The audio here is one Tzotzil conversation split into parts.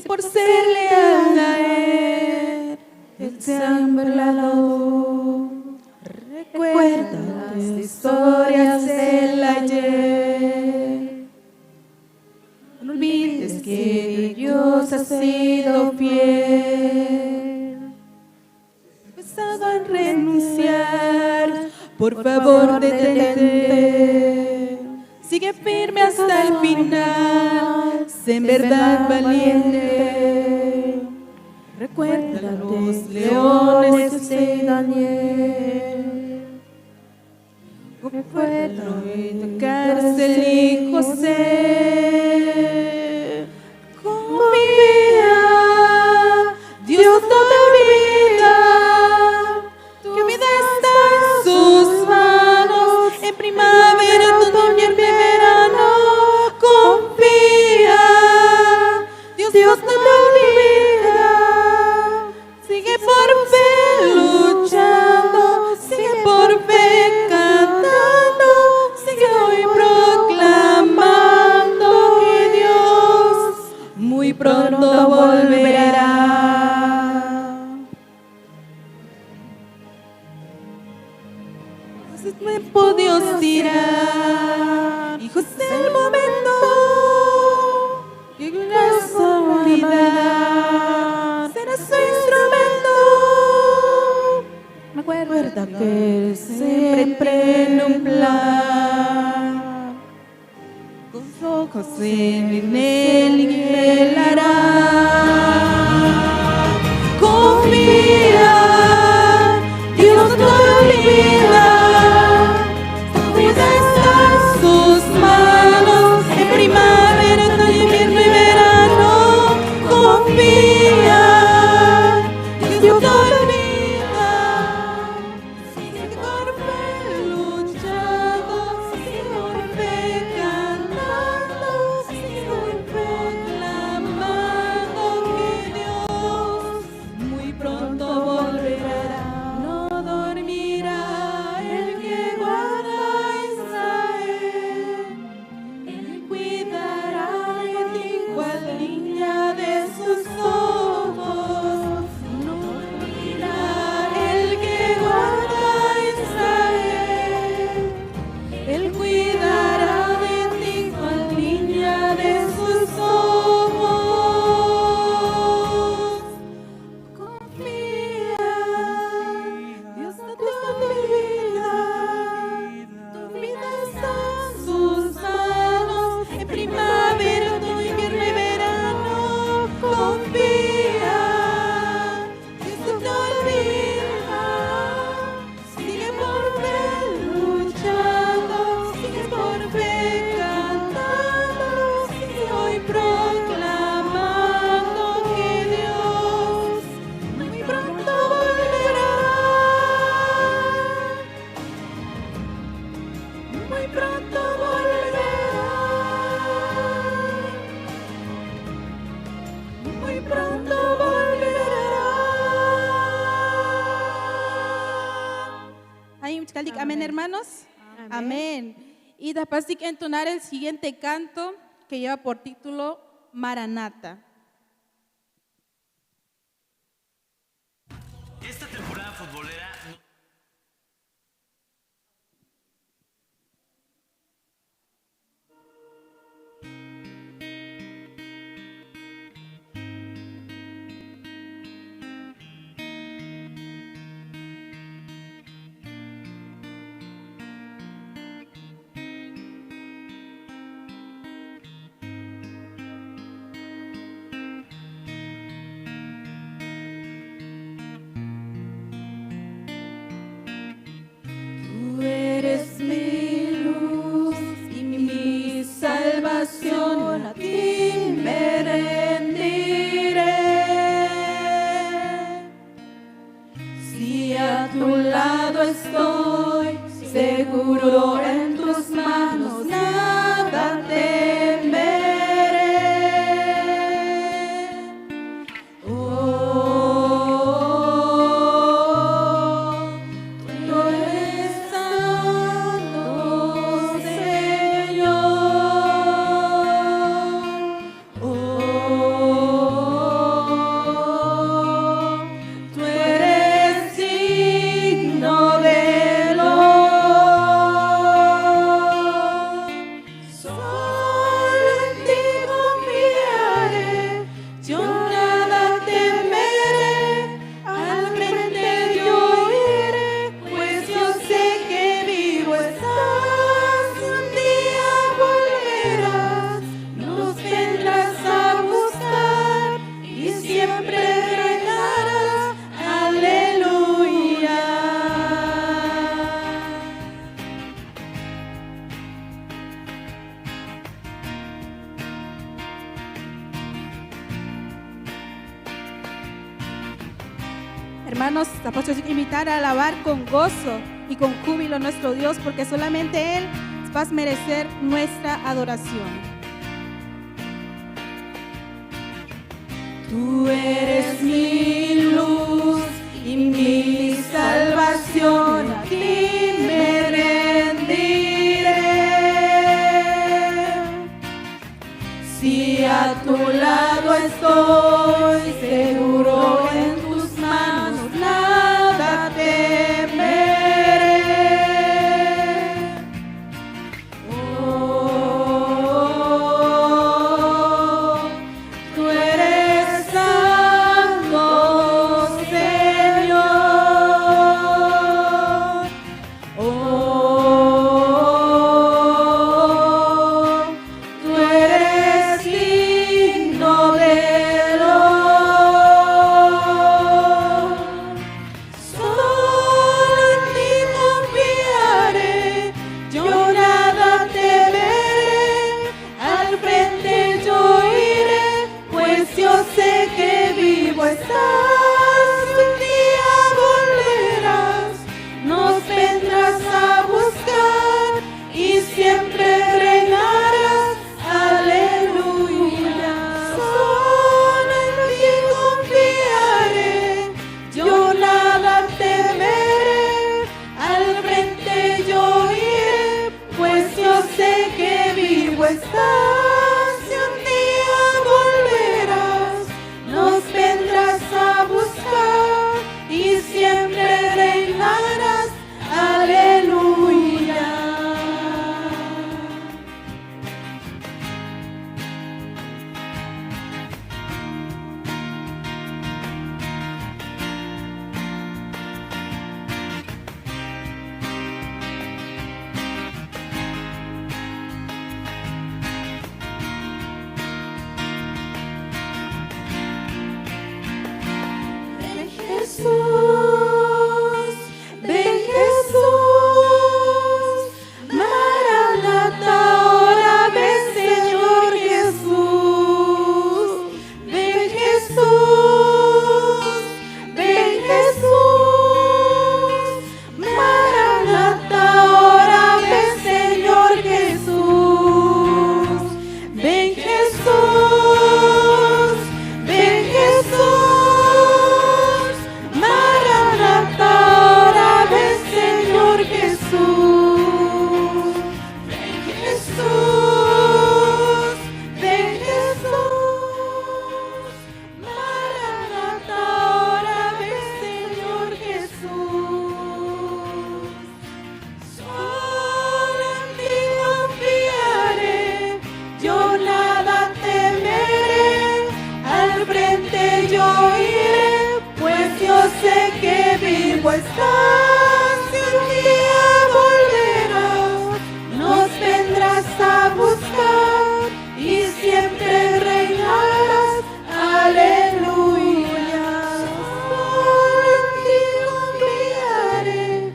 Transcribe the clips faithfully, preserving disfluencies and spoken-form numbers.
Por ser leal a él, él siempre la adoró. Recuerda las historias del ayer. No olvides que Dios ha sido fiel. Empezado a renunciar, por favor detente. Sigue firme hasta el final, sé en verdad valiente. Recuerda los leones de Daniel. Recuerda de cárcel y José. Confía, Dios no te olvida. Tu vida está en sus manos. En primavera, otoño, en verano. Confía, Dios no te olvida. Sigue por fe luchando, sigue por fe cantando, sigue hoy proclamando que Dios muy pronto volverá. Pues el tiempo Dios dirá, y es el momento que la humanidad será su instrumento. Recuerda que siempre tiene un plan. Con sus ojos en él velará. Confía, Dios no te olvida. Tu vida está en sus manos. En primavera, otoño, invierno y verano. Confía, Dios no te olvida. Sigue por fe luchando, sigue por fe cantando, sigue por fe clamando que Dios muy pronto volverá. No dormirá el que guarda a Israel. Él cuidará de ti cual niña de sus ojos. No dormirá el que guarda a Israel. Él cuidará de ti cual niña de sus ojos. Confía, Dios no te olvida. Tu vida está en sus manos. En primavera, otoño, invierno y verano. Confía, Dios no te olvida. Sigue por fe luchando, sigue por fe cantando, sigue hoy proclamando que Dios muy pronto volverá. Muy pronto volverá. Muy pronto volverá. Ay, muchas gracias, amén, hermanos. Amén. Y después de entonar el siguiente canto que lleva por título Maranata. Esta temporada futbolera no- Tú eres mi luz y mi salvación, a ti me rendiré. Si a tu lado estoy, seguro en tus manos nada temeré. Oh, tú eres santo, Señor. Oh, Hermanos, apóstoles, invitar a alabar con gozo y con júbilo a nuestro Dios, porque solamente Él va a merecer nuestra adoración. Tú eres mi luz y mi salvación, a ti me rendiré. Si a tu lado estoy, seguro en tus manos nada temeré. Oh, tú eres santo, Señor. Oh, tú eres digno del honor. Solo en ti confiaré, yo nada temeré, al frente yo iré, pues yo sé que vivo estás, un día volverás, nos vendrás a buscar y siempre reinarás. Aleluya. Solo en ti confiaré, yo nada temeré, al frente yo iré, pues yo sé que vivo estás, si un día volverás, nos vendrás a buscar y siempre reinarás. Aleluya. Ven Jesús, ven Jesús, Maranata, ahora ven Señor Jesús. Ven Jesús, ven Jesús, Maranata, ahora ven Señor Jesús. Ven Jesús, ven Jesús, Maranata, ahora ven Señor Jesús. Ven Jesús, ven Jesús, Maranata, ahora ven Señor Jesús. Solo en ti confiaré, yo nada temeré, al frente yo iré, pues yo sé que vivo estás, si un día volverás, nos vendrás a buscar y siempre reinarás. Aleluya. Solo en ti confiaré,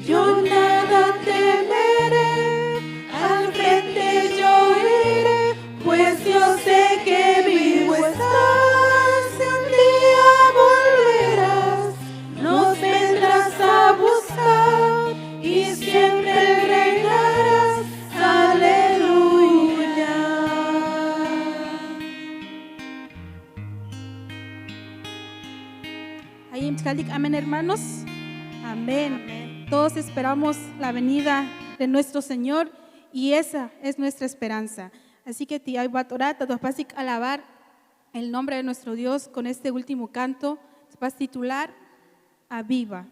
yo nada temeré, al frente yo iré, pues yo sé que vivo estás, si un día volverás, nos vendrás a buscar y siempre reinarás. Aleluya. Ay, amén, hermanos. Amén. Amén. Todos esperamos la venida de nuestro Señor y esa es nuestra esperanza. Así que ti ay bat ora ta alabar el nombre de nuestro Dios con este último canto, vas titular Aviva.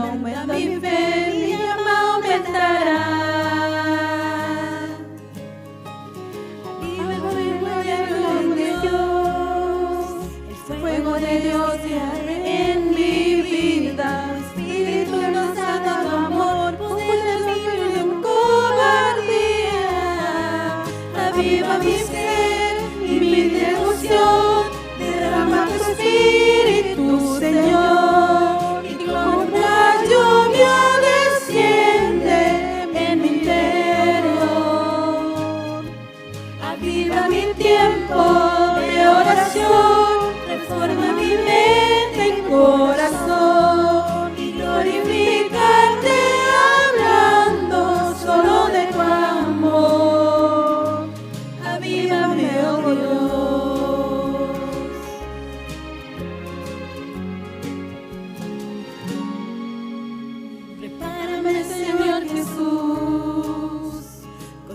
Aumenta mi fe, mi alma aumentará. Viva el fuego de Dios, el fuego de Dios que arde en mi vida. Espíritu nos ha dado amor, poder, dominio y cobardía. Aviva mi ser y mi devoción, derrama tu espíritu, Señor, y como una lluvia desciende en mi interior. Aviva mi tiempo de oración, reforma mi mente y corazón, y glorificarte hablando solo de tu amor. Avívame, oh Dios. Prepárame, Señor Jesús,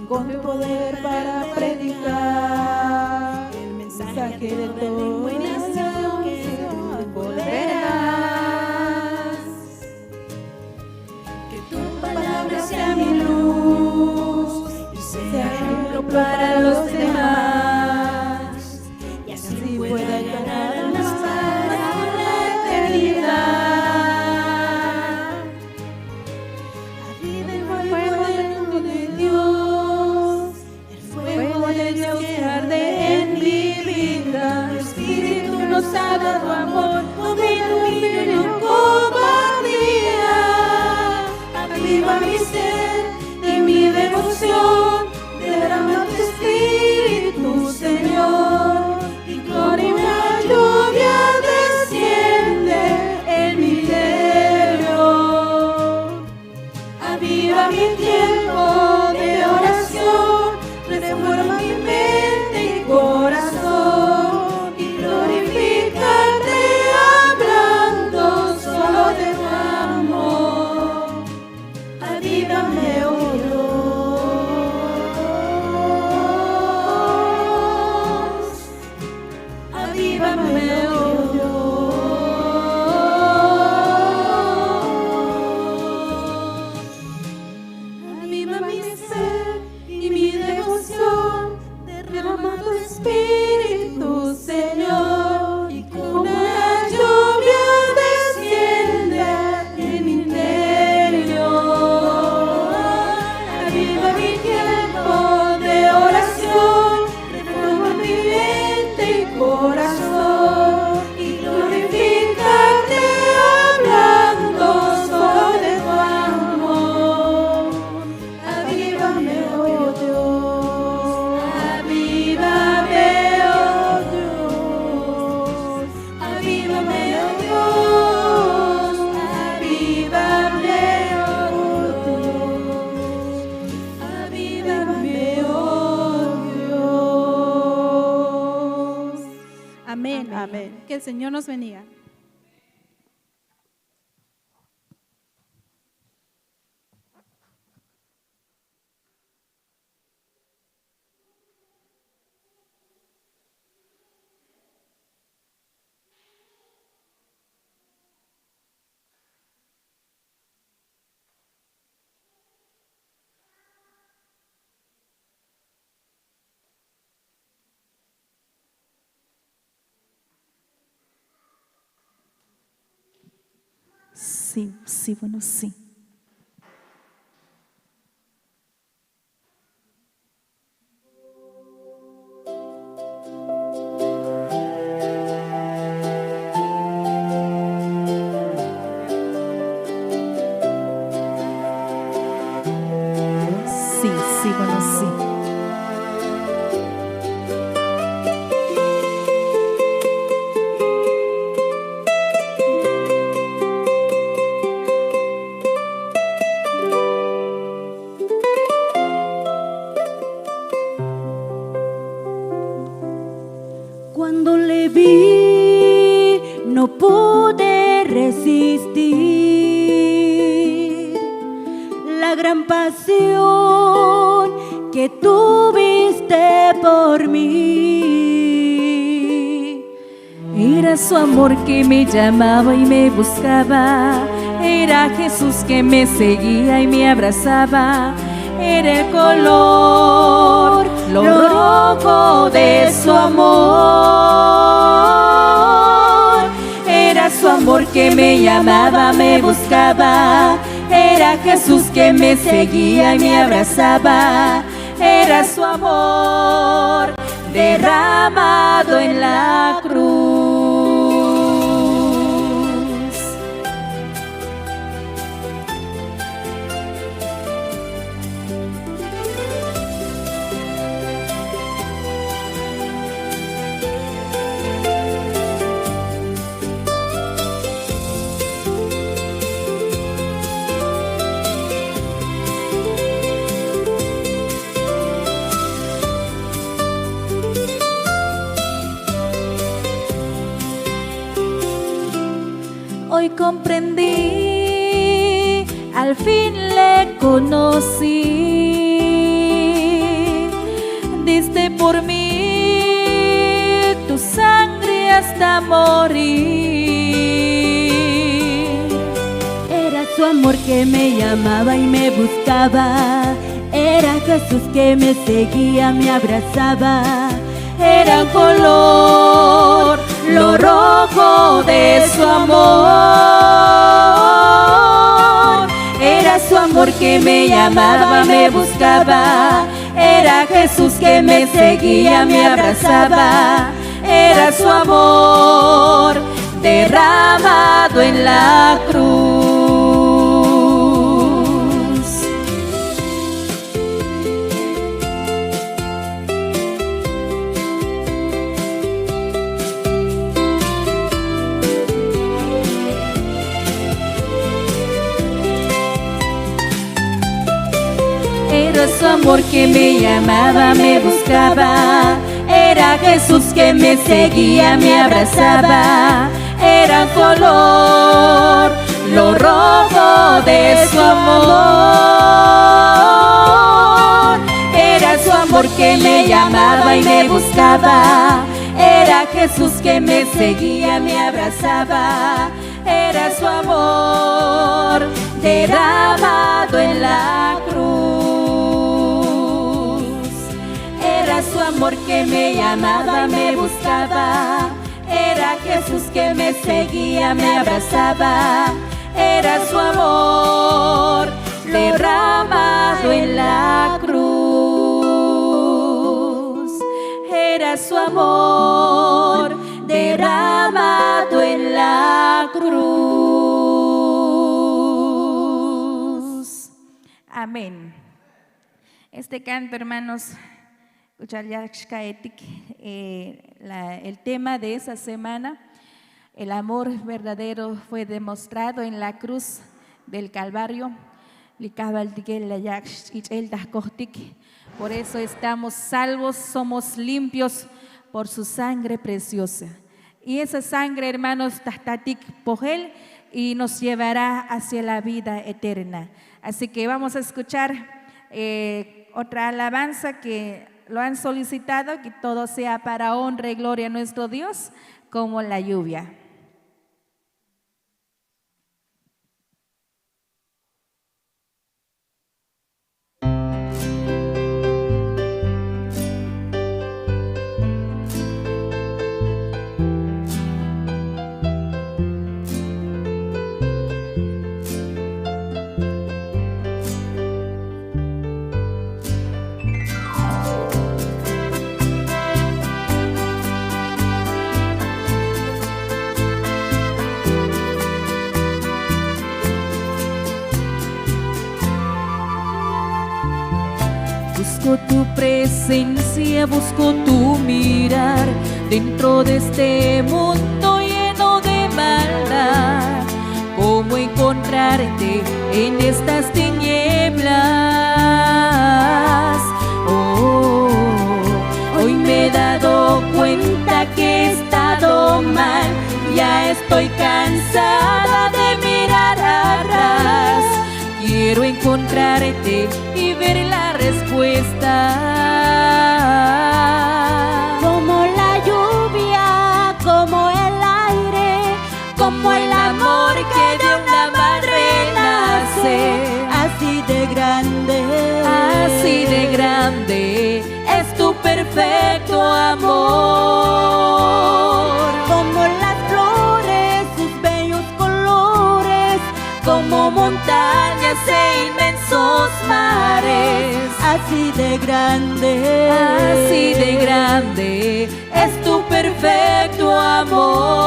con tu poder para predicar el mensaje de tu buena nación que tú empoderas. Que tu palabra sea mi luz y sea ejemplo para los demás, y así pueda ganar almas para la eternidad. Aviva el fuego de Dios, el fuego de Dios que arde en mi vida. El Espíritu nos ha dado amor, poder, dominio y cobardía. Aviva mi ser y mi devoción, derrama tu Espíritu, Señor, y como una lluvia desciende en mi interior. Aviva mi tiempo de oración, reforma mi mente y corazón, y glorificarte hablando solo de tu amor. Avívame, oh Dios. Avívame, oh Dios. Aviva mi ser y mi devoción. Derrama tu espíritu, Señor, y como una lluvia desciende en mi interior. Aviva mi tiempo de oración, reforma mi mente y corazón, y glorificarte hablando solo de tu amor. Avívame, oh Dios, avívame, oh Dios, avívame, oh Dios, avívame, oh Dios, avívame, oh Dios. Amén. Amén. Que el Señor nos bendiga. Sí, sí, bueno, sí. Sí, sí, bueno, sí. Cuando le vi, no pude resistir la gran pasión que tuviste por mí. Era su amor que me llamaba y me buscaba. Era jesús que me seguía y me abrazaba. Era el color lo rojo de su amor. Era su amor que me llamaba me buscaba. Era jesús que me seguía y me abrazaba. Era su amor derramado en la cruz. Hoy comprendí, al fin le conocí. Diste por mí tu sangre hasta morir. Era su amor que me llamaba y me buscaba. Era jesús que me seguía me abrazaba. Era un color lo rojo de su amor. Era su amor que me llamaba me buscaba. Era jesús que me seguía me abrazaba. Era su amor derramado en la cruz. Era su amor que me llamaba me buscaba. Era jesús que me seguía me abrazaba. Era color lo rojo de su amor. Era su amor que me llamaba y me buscaba. Era jesús que me seguía me abrazaba. Era su amor derramado en la cruz. Era su amor que me llamaba me buscaba. Era jesús que me seguía me abrazaba. Era su amor derramado en la cruz. Era su amor derramado en la cruz. Amén. Este canto, hermanos, k'u cha'al yak xka'etik, eh, la- el tema de esa semana. El amor verdadero fue demostrado en la cruz del calvario. Li kajvaltike la yak xch'ich'el ta jkojtik. Por eso estamos salvos, somos limpios por su sangre preciosa. Y esa sangre, hermanos, tajtatik pojel y nos llevará hacia la vida eterna. Así que vamos a escuchar, eh, otra alabanza que lo han solicitado, que todo sea para honra y gloria a nuestro dios, como la lluvia. Busco tu presencia, busco tu mirar dentro de este mundo lleno de maldad. Cómo encontrarte en estas tinieblas. Oh, hoy me he dado cuenta que he estado mal, ya estoy cansada de mirar atrás. Quiero encontrarte y ver la respuesta. Como la lluvia, como el aire, como el amor que de una madre Es tu perfecto amor. Como las flores, sus bellos colores, como montañas e inmensos mares. Así de grande, así de grande es tu perfecto amor.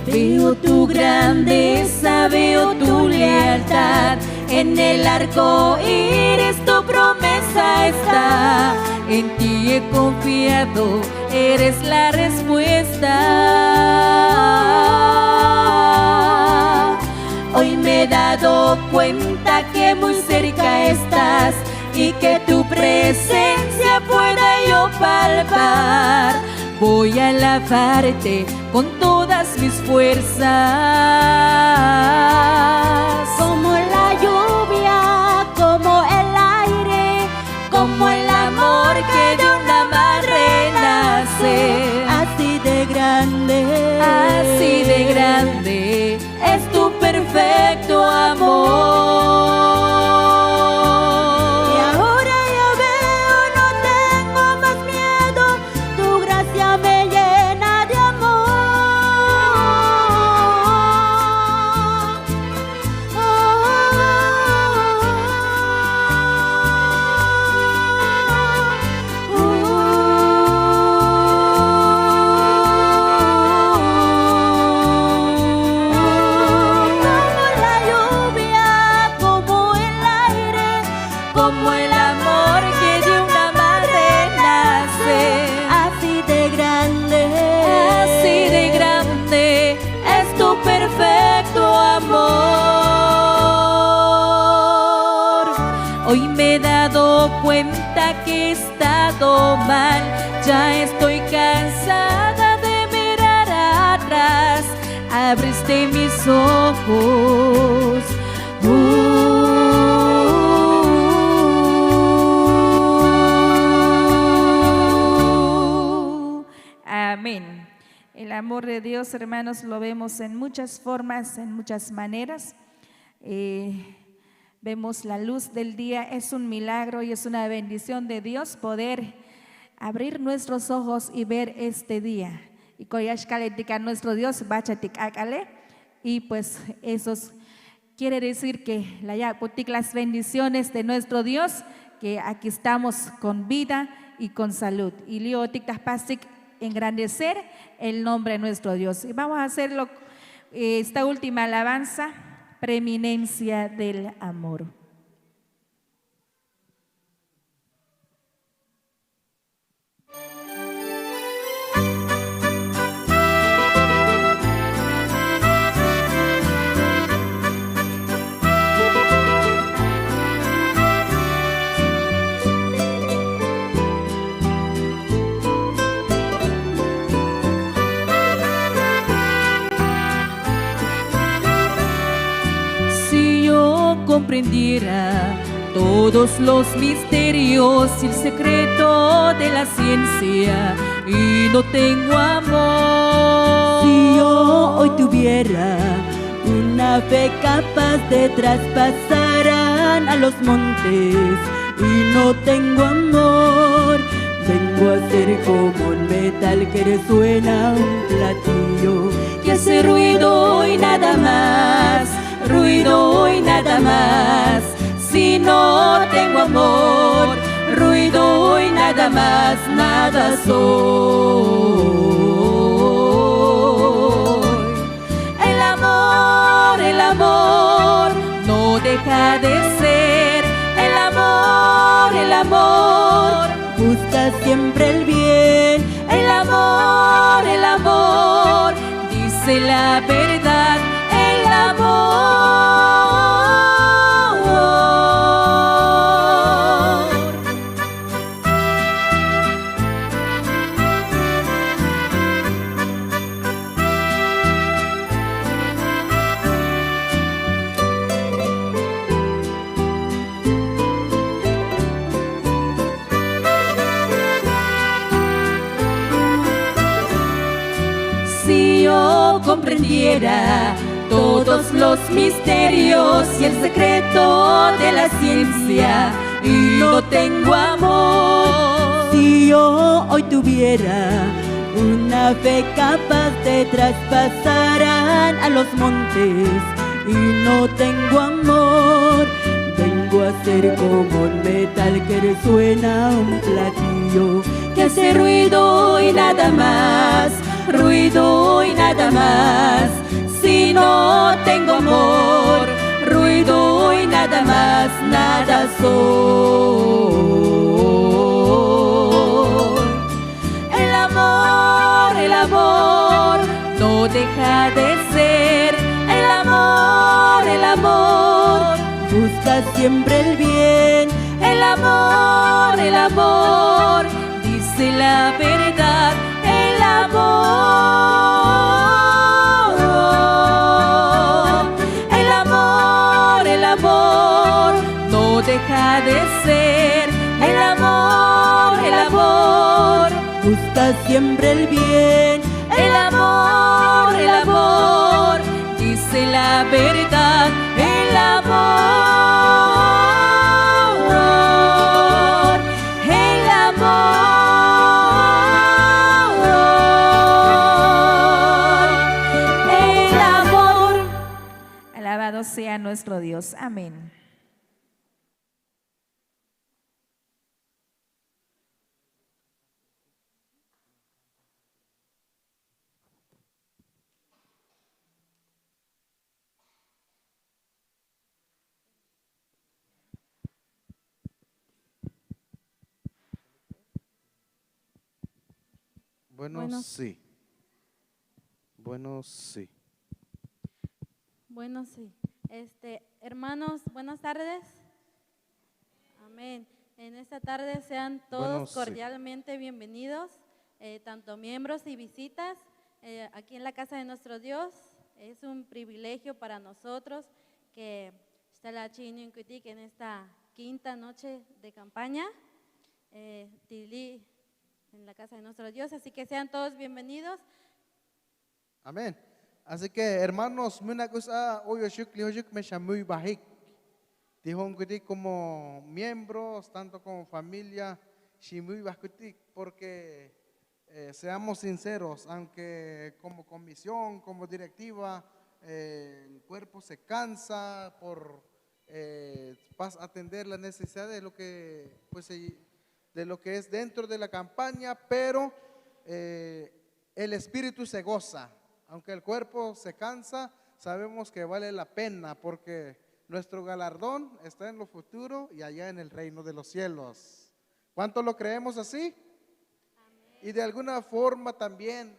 Veo tu grandeza, veo tu lealtad. En el arco iris tu promesa está. En ti he confiado, eres la respuesta. Hoy me he dado cuenta que muy cerca estás y que tu presencia pueda yo palpar. Voy a alabarte con todas mis fuerzas. Como la lluvia, como el aire, como el amor que de una madre nace. Así de grande, así de grande es tu perfecto amor. Y ahora ya veo, no tengo más miedo, tu gracia me llena de amor. Como la lluvia, como el aire, como el amor que de una madre nace. Así de grande, así de grande es tu perfecto amor. Hoy me he dado cuenta que he estado mal, ya estoy cansada de mirar atrás. Abriste mis ojos. Uh. Amén. El amor de Dios, hermanos, lo vemos en muchas formas, en muchas maneras. Eh, vemos la luz del día, es un milagro y es una bendición de Dios poder abrir nuestros ojos y ver este día. Y koyashkaletika nuestro Dios, bachatik akale. Y pues esos Quiere decir que la yakutik las bendiciones de nuestro Dios, que aquí estamos con vida y con salud. Y liotik ta pasik engrandecer el nombre de nuestro Dios. Y vamos a hacerlo, eh, esta última alabanza, Preeminencia del Amor. Si yo comprendiera todos los misterios y el secreto de la ciencia, y no tengo amor. Si yo hoy tuviera una fe capaz de traspasar a los montes, y no tengo amor, vengo a ser como un metal que resuena un platillo, que hace ruido y nada más, ruido y nada más. Si no tengo amor, ruido y nada más, nada soy. El amor, el amor no deja de ser. El amor, el amor busca siempre el bien. El amor, el amor dice la verdad, el amor. Comprendiera todos los misterios y el secreto de la ciencia, y no tengo amor. Si yo hoy tuviera una fe capaz de traspasar a los montes, y no tengo amor, vengo a ser como un metal que resuena un platillo, que hace ruido y nada más, ruido y nada más. Si no tengo amor, ruido y nada más, nada soy. El amor, el amor no deja de ser. El amor, el amor busca siempre el bien. El amor, el amor dice la verdad. El amor, el amor, el amor no deja de ser. El amor, el amor busca siempre el bien. El amor, el amor dice la verdad. El amor, el amor, el amor. Alabado sea nuestro Dios. Amén. Bueno, bueno, sí. Bueno, sí. Bueno, sí. Este, hermanos, buenas tardes. Amén. En esta tarde sean todos, bueno, sí, cordialmente bienvenidos, eh, tanto miembros y visitas, eh, aquí en la casa de nuestro Dios. Es un privilegio para nosotros que está la chino en esta quinta noche de campaña, eh, tili en la casa de nuestro Dios. Así que sean todos bienvenidos. Amén. Así que, hermanos, muna k'usa oyoxuk li oxuk me xa muy bajik. Tijon kutik como miembros, tanto como familia, xi muy bajkutik, porque, eh, seamos sinceros, aunque como comisión, como directiva, eh, el cuerpo se cansa por, eh, pas atender la necesidad de lo que, pues, se de lo que es dentro de la campaña, pero, eh, el espíritu se goza. Aunque el cuerpo se cansa, sabemos que vale la pena, porque nuestro galardón está en lo futuro y allá en el reino de los cielos. ¿Cuánto lo creemos así? Amén. Y de alguna forma también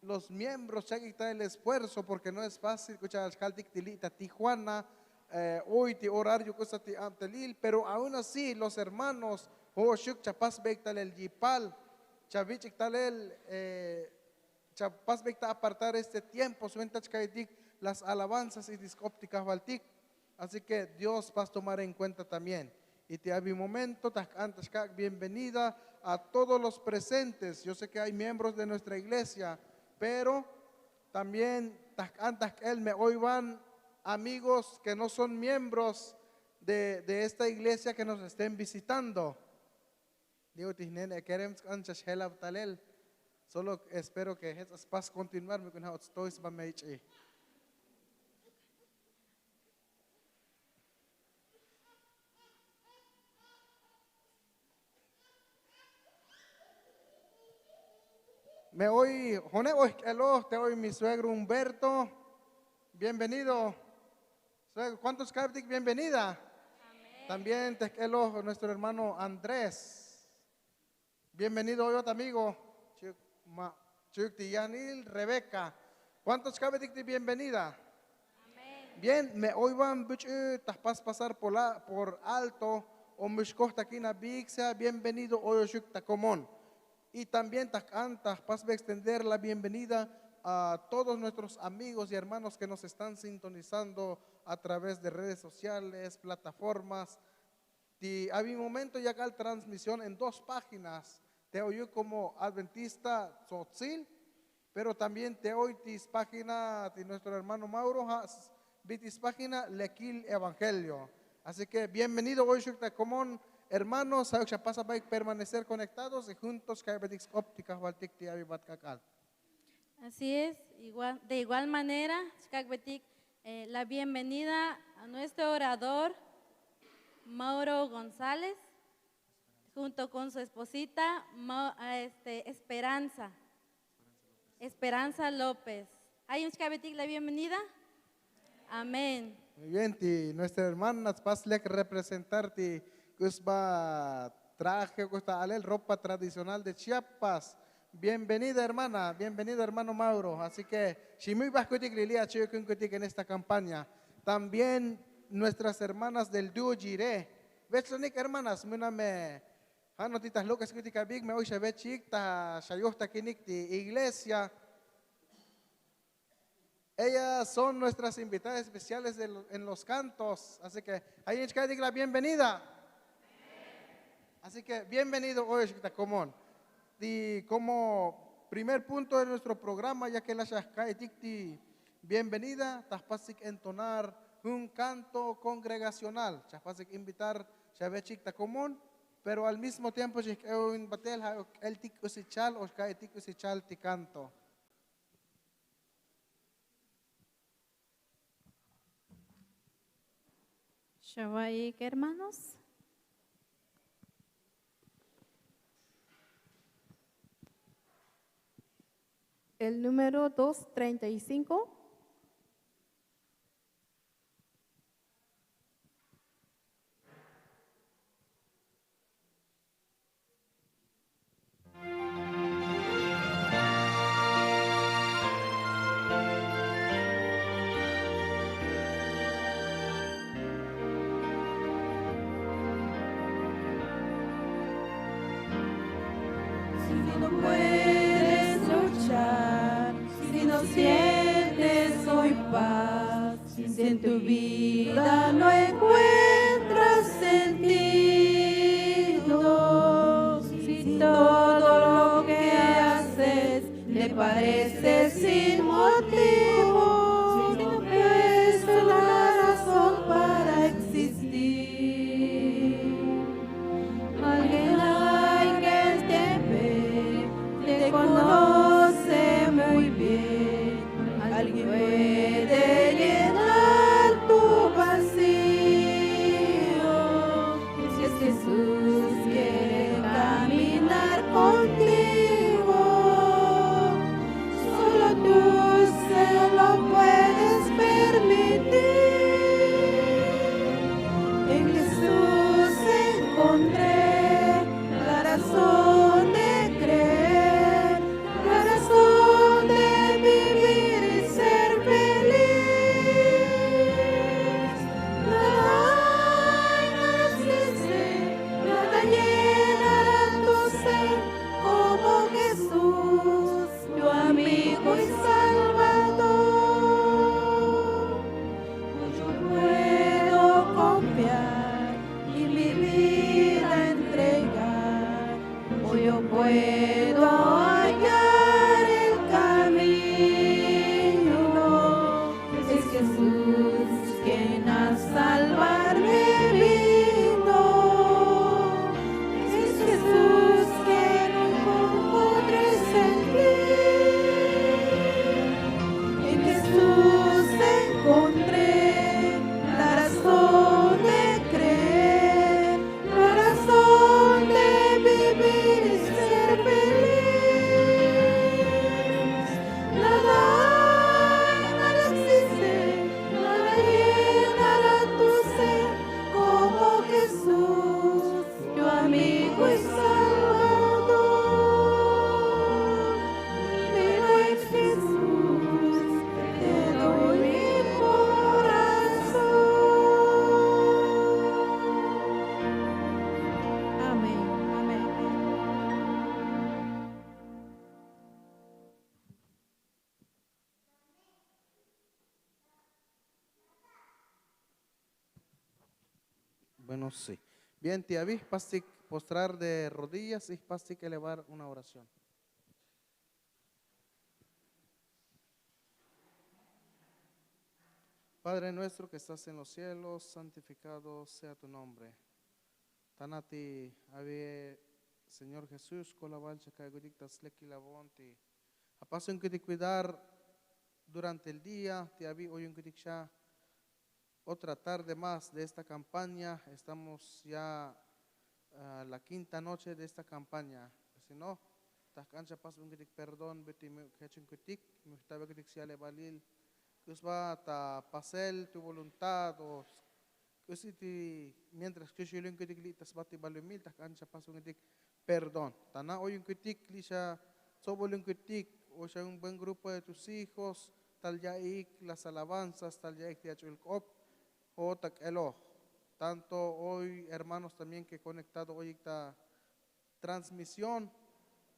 los miembros chak'ik ta el esfuerzo, porque no es fácil. K'u cha'al xkaltik ti li' ta Tijuana, eh, oy ti horario k'usa ti abtelil, pero aun así los hermanos, oxuk, chapasbeik talel yipal, chavich'ik talel, eh, chapasbeik ta apartar este tiempo, suenta chkaitik las alabanzas y ti sk'op ti kajvaltik. Así que Dios pas tomar en cuenta también. Y ti avi momento ta jk'an ta xkak' bienvenida a todos los presentes. Yo sé que hay miembros de nuestra iglesia, pero también ta jk'an ta jk'el me oy van amigos que no son miembros de, de esta iglesia que nos estén visitando. Digo, ti jnene kerem sk'an xa xjelav talel. Solo espero que jech' spas continuar, me k'u naj ots toy sba me ich'i. Me oy jone' oy jk'eloj te oy mi suegro Humberto. Bienvenido. Suegro, ¿cuántos kabtik bienvenida? Amén. También te jk'eloj nuestro hermano Andrés. Bienvenido, oyot amigo. Chuyuk ma, chuyuk ti yanil Rebeca. ¿Cuántos kabtik ti bienvenida? Amén. Bien, me oy van buch'u ta jpas pasar por la, por alto, o muxkoj ta kin abik, sea bienvenido oyoxuk ta komon. Y también ta jk'an ta jpasbe extender la bienvenida a todos nuestros amigos y hermanos que nos están sintonizando a través de redes sociales, plataformas. Ti avi momento yakal transmisión en dos páginas. Te oyuk como Adventista Tzotzil, Pero también te oy ti spágina ti nuestro hermano Mauro ja' s- bi ti spágina Lekil Evangelio. Así ke bienvenido oy xuk ta komon, hermanos ja' xapasa baik permanecer konektados y juntos xka'ybetik sk'op ti kajvaltik ti avivat k'ak'al. Así es. De igual manera xka'ybetik la bienvenida a nuestro orador, Mauro González, junto kon su esposita, este esperanza esperanza lópez. Ay un xka'betik la bienvenida. Amén. Muy bien ti nuestra hermana spas lek representar ti k'u sba traje k'u sta alel ropa tradicional de chiapas. Bienvenida hermana, bienvenido hermano mauro así ke ximuy bajkutik lili' achi'ukun kutik en esta kampaña. También nuestras hermanas del duo yire. Vechlonik hermanas muna me ja' no ti ta jluk'eskutik abik me oy xavechik ta xayojtakinik ti iglesia. Ellas son nuestras invitadas especiales en los kantos así ke ja' yin chka'etik la bienvenida. Así ke bienvenido oy xik ta komon. Ti komo primer punto de nuestro programa ya ke la xa jka'etik ti bienvenida ta jpasik entonar jun kanto kongregacional xa jpasik invitar xavechik ta komon. Pero al mismo tiempo xijk'e'un batel ja' k'eltik k'usichal o xka'etik k'usichal ti kanto. Xava'ik hermanos. El número dos treinta y cinko. Si no puedes luchar, si no sientes hoy paz, si en tu vida no encuentras sentido, si todo lo que haces te parece sin motivo, si no ves una razón para existir. Alguien hay que te ve, te conoce muy bien. Alguien puede llenar tu vacío. Si es Jesús quiere caminar contigo, solo tú se lo puedes permitir. En Jesús encontré la razón de creer, la razón de vivir y ser feliz. Nada hay, nada existe, nada llenará tu ser como Jesús, tu amigo y salvador. Yo puedo confiar y mi vida entregar, o yo puedo hallar el camino. Es Jesús quien a salvarme vino. Es Jesús que no encontré sentir. En Jesús encontré la razón de creer, la razón de vivir y ser feliz. Nada hay, nada existe, nada llenará tu ser como Jesús, tu amigo y salvador. Vivo en Jesús, te doy mi corazón. Amén. Amén. Bueno, sí. Bien ti avi jpastik postrar de rodillas y jpastik elevar una oración. Padre nuestro que estás en los cielos, santificado sea tu nombre. Tanati avie Señor Jesús, kolaval chakaikutik ta slekil avonti. Apasunkutik cuidar durante el día ti avi oyunkutik xa otra tarde más de esta campaña. Estamos ya a la quinta noche de esta campaña. Si no, ta jk'an xa pasbunkutik perdón buti mi jechunkutik mi jtabakutik syalevalil. K'usi va ta pasel tu voluntad o k'usi ti mientras k'usi yulunkutik li' ta sbati balumil ta jk'an xa pasbunkutik perdón. Tana oyunkutik li' xa tsobolunkutik o xa un buen grupo de tus hijos tal yaik las alabanzas tal yaik ti ach'ul k'op o ta k'eloj. Tanto hoy hermanos también ke konektado oyik ta transmisión,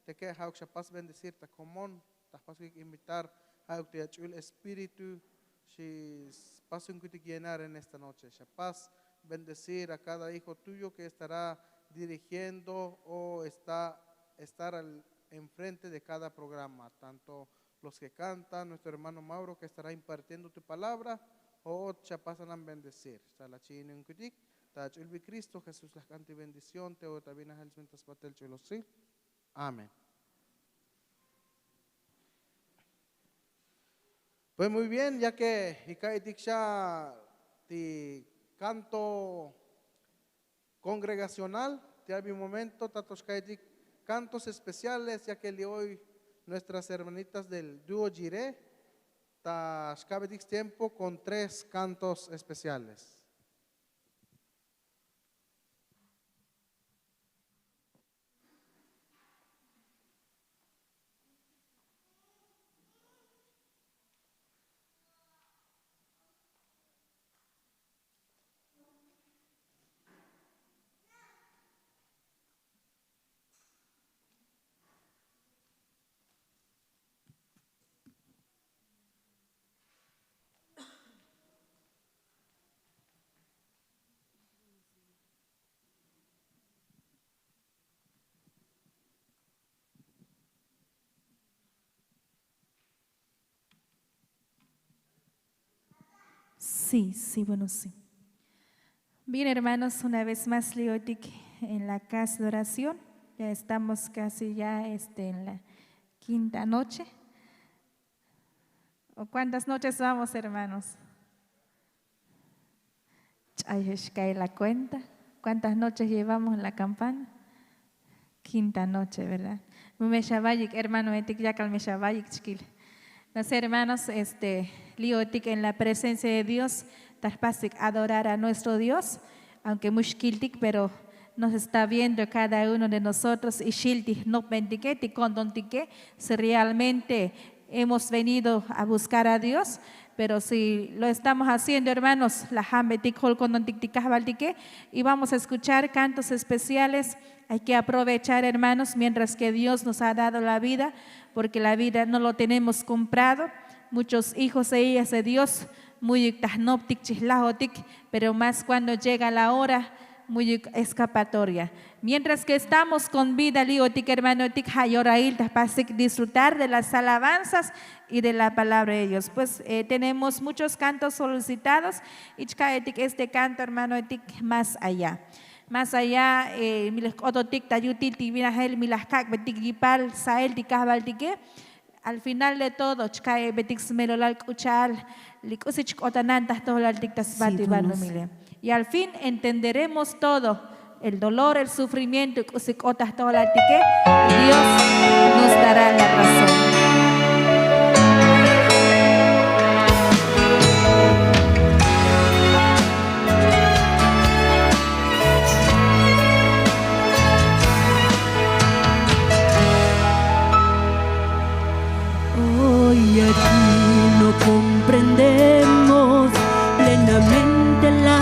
teke ja'uk xa pas bendecir ta komon ta jpas kik invitar ja'uk ti ach'ul espíritu xi. Pasunkutik llenar en esta noche xa pas bendecir a cada hijo tuyo ke estará dirigiendo o esta estar al enfrente de cada programa, tanto los ke kantan nuestro hermano mauro ke estará impartiendo tu palabra o ot xa pasanan bendecir. Sa la chi'inunkutik ta ach'ul bi kristo jesús la jk'an ti bendición te ot avinajel smin ta sbatel ch'ul osil. Amén. Pues muy bien, ya ke ika'itik xa ti kanto kongregacional ti abi momento tato xka'itik kantos especiales ya ke li' oy nuestras hermanitas del dúo giré ta xkabetik stiempo kon tres kantos especiales. Sí, sí, bueno, sí. Bien, hermanos, una vez más li' otik en la casa de oración. Ya estamos casi ya este en la quinta noche. O cuántas noches vamos, hermanos? Ch'ayex kay la cuenta. Cuántas noches llevamos la campana? Quinta noche, verdad? Mu me xabayik hermano etik yakal me xabayik chkil. Nos hermanos este li' otik en la presencia de dios ta jpasik adorar a nuestro dios. Aunke mu xkiltik pero nos está viendo cada uno de nosotros y xil ti jnopbentike ti kontontike si realmente hemos venido a buscar a dios. Pero si lo estamos haciendo hermanos la jambetik jol kontontik ti kajvaltike y vamos a escuchar kantos especiales. Hay ke aprovechar hermanos mientras ke dios nos ha dado la vida, porke la vida no lo tenemos kumprado. Muchos hijos e hijas de dios muyuk ta jnoptik chijlajotik. Pero más kuando llega la hora muyuk eskapatoria. Mientras ke estamos kon vida li' otik hermanotik ja' yorail ta jpasik disfrutar de las alabanzas y de la palabra de dios pues tenemos muchos kantos solicitados. Y chka'etik este kanto hermanotik más allá. Más allá mi laj k'ototik ta yutil ti vinajel mi laj kak'betik yipal sael ti kajvaltike. Al final de todo chka'ebetik smelolal k'u cha'al li k'usi chk'otanan ta jtolaltik ta sbati balumile. Y al fin entenderemos todo el dolor el sufrimiento k'usi k'ot ta jtolaltike. Dios nos dará la razón. Hoy aquí no comprendemos plenamente la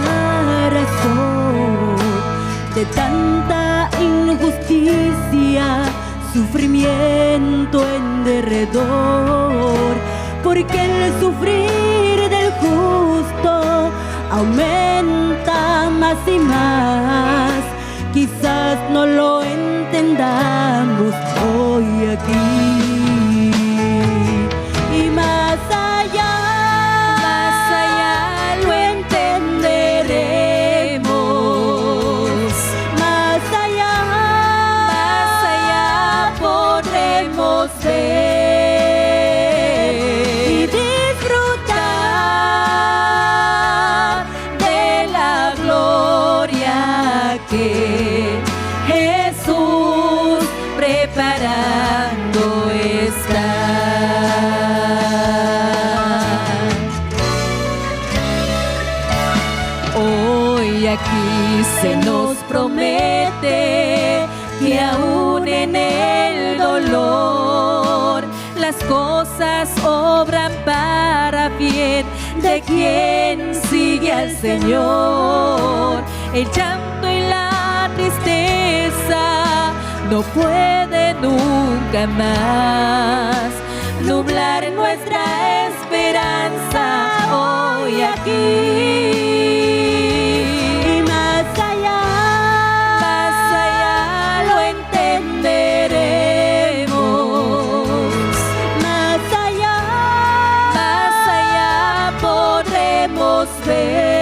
razón de tanta injusticia, sufrimiento en derredor, porque el sufrir del justo aumenta más y más. Quizás no lo entendamos hoy aquí. Y más allá, más allá Y aquí se nos promete que aun en el dolor las cosas obran para bien de quien sigue al Señor. El llanto y la tristeza no puede nunca más nublar nuestra esperanza hoy aquí. Y más allá, más allá lo entenderemos. Más allá, más allá podremos ver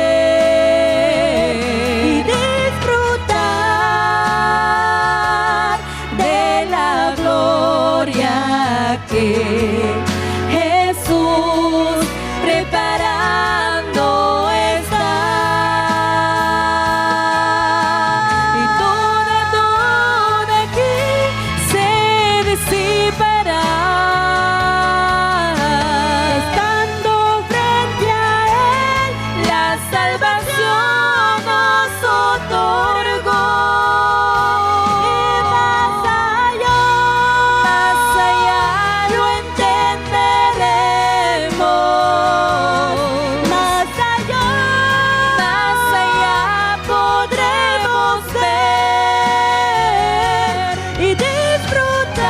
y disfrutar de la gloria que Jesús preparando está. Y toda duda aquí se disipará. Estando frente a Él, la salvación nos otorgó. Y más allá, más allá lo entenderemos. Más allá, más allá podremos ver y disfrutar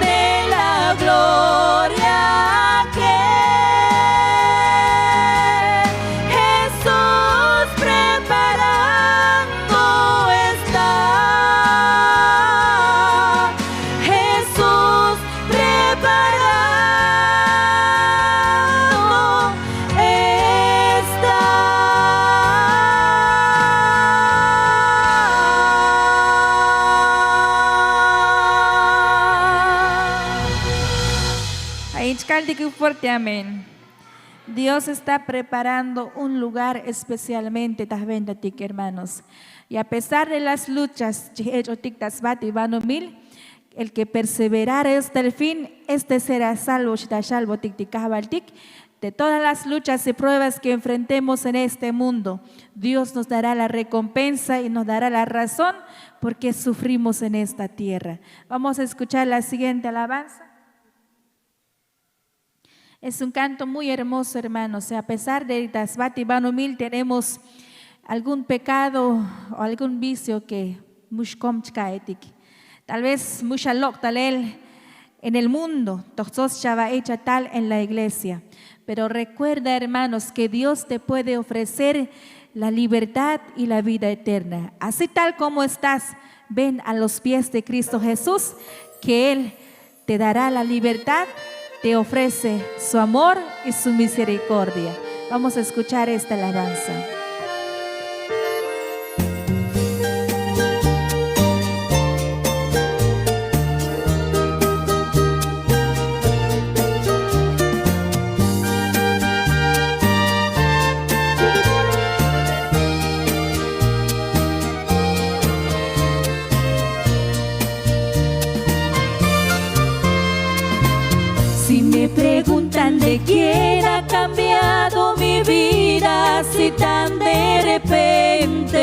de la gloria que Jesús preparando está. Jesús preparando está. Ay, chkaltik un fuerte amén. Dios está preparando un lugar especialmente ta ventatik, hermanos. Y a pesar de las luchas, ch'otik ta sbat y banumil, el que perseverare hasta el fin, este será salvo, xi ta xalbotik ti kajvaltik. De todas las luchas y pruebas que enfrentemos en este mundo, Dios nos dará la recompensa y nos dará la razón por qué sufrimos en esta tierra. Vamos a escuchar la siguiente alabanza. Es un canto muy hermoso, hermanos. A pesar de ta sbat y banumil tenemos algún pecado o algún vicio que mu xkom chkaetik. Tal vez mu xalok' talel en el mundo, toj tsots xava'i chatal en la iglesia. Pero recuerda, hermanos, que Dios te puede ofrecer la libertad y la vida eterna. Así tal como estás, ven a los pies de Cristo Jesús, que Él te dará la libertad, te ofrece su amor y su misericordia. Vamos a escuchar esta alabanza. Si me preguntan de quién ha cambiado mi vida así tan de repente,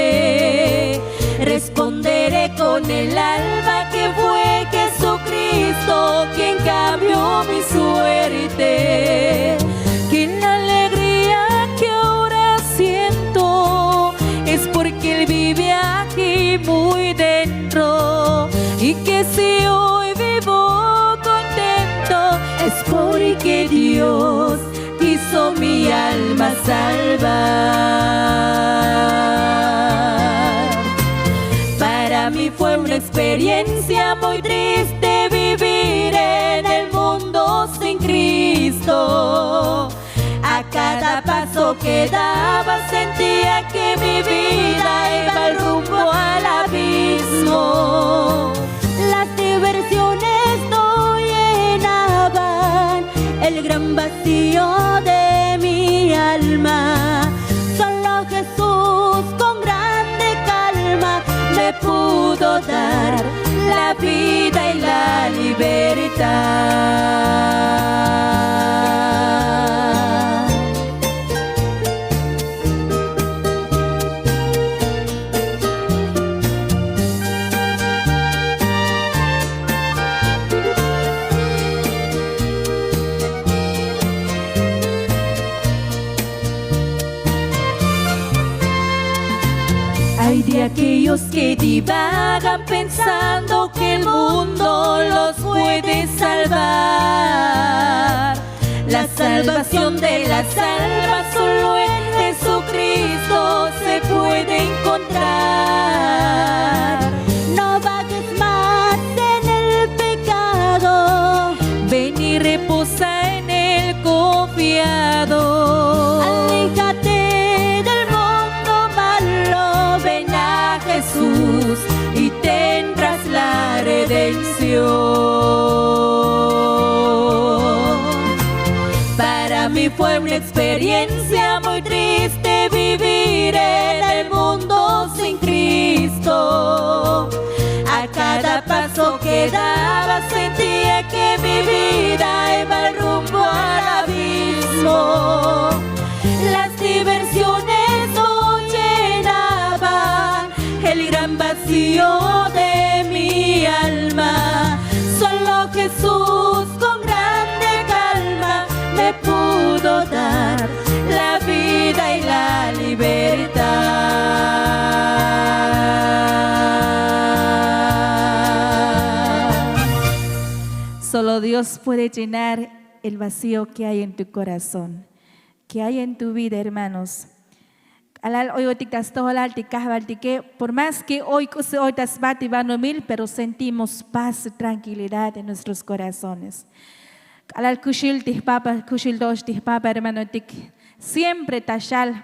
responderé con el alma que fue Jesucristo quien cambió mi suerte. Que la alegría que ahora siento es porque Él vive aquí muy dentro, y que si hoy vivo contento es porque Dios quiso mi alma salvar. Para mí fue una experiencia muy triste vivir en el mundo sin Cristo. A cada paso que daba sentía que mi vida iba rumbo al abismo. Las diversiones no llenaban el gran vacío de mi alma. Solo Jesús con grande calma me pudo dar la vida y la libertad. Aquellos que divagan pensando que el mundo los puede salvar. La salvación de la salva solo en Jesucristo se puede encontrar. No vagues más en el pecado. Ven y reposa en el confiado. Aléjate del mundo malo, ven a Jesús y tendrás la redención. Para mí fue una experiencia muy triste vivir en el mundo sin Cristo. A cada paso que daba sentía que mi vida iba rumbo al abismo. Las diversiones no llenaban el gran vacío de mi alma. Solo Jesús con grande calma me pudo dar la vida y la libertad. Solo Dios puede llenar el vacío que hay en tu corazón, que hay en tu vida, hermanos. K'alal oyotik ta stojolal ti kajvaltike, por más que oy k'usi oy ta sba ti banomil, pero sentimos paz y tranquilidad en nuestros corazones. K'alal kuxul ti jpapa, kuxul to'ox ti jpapa hermanotik, siempre ta xal.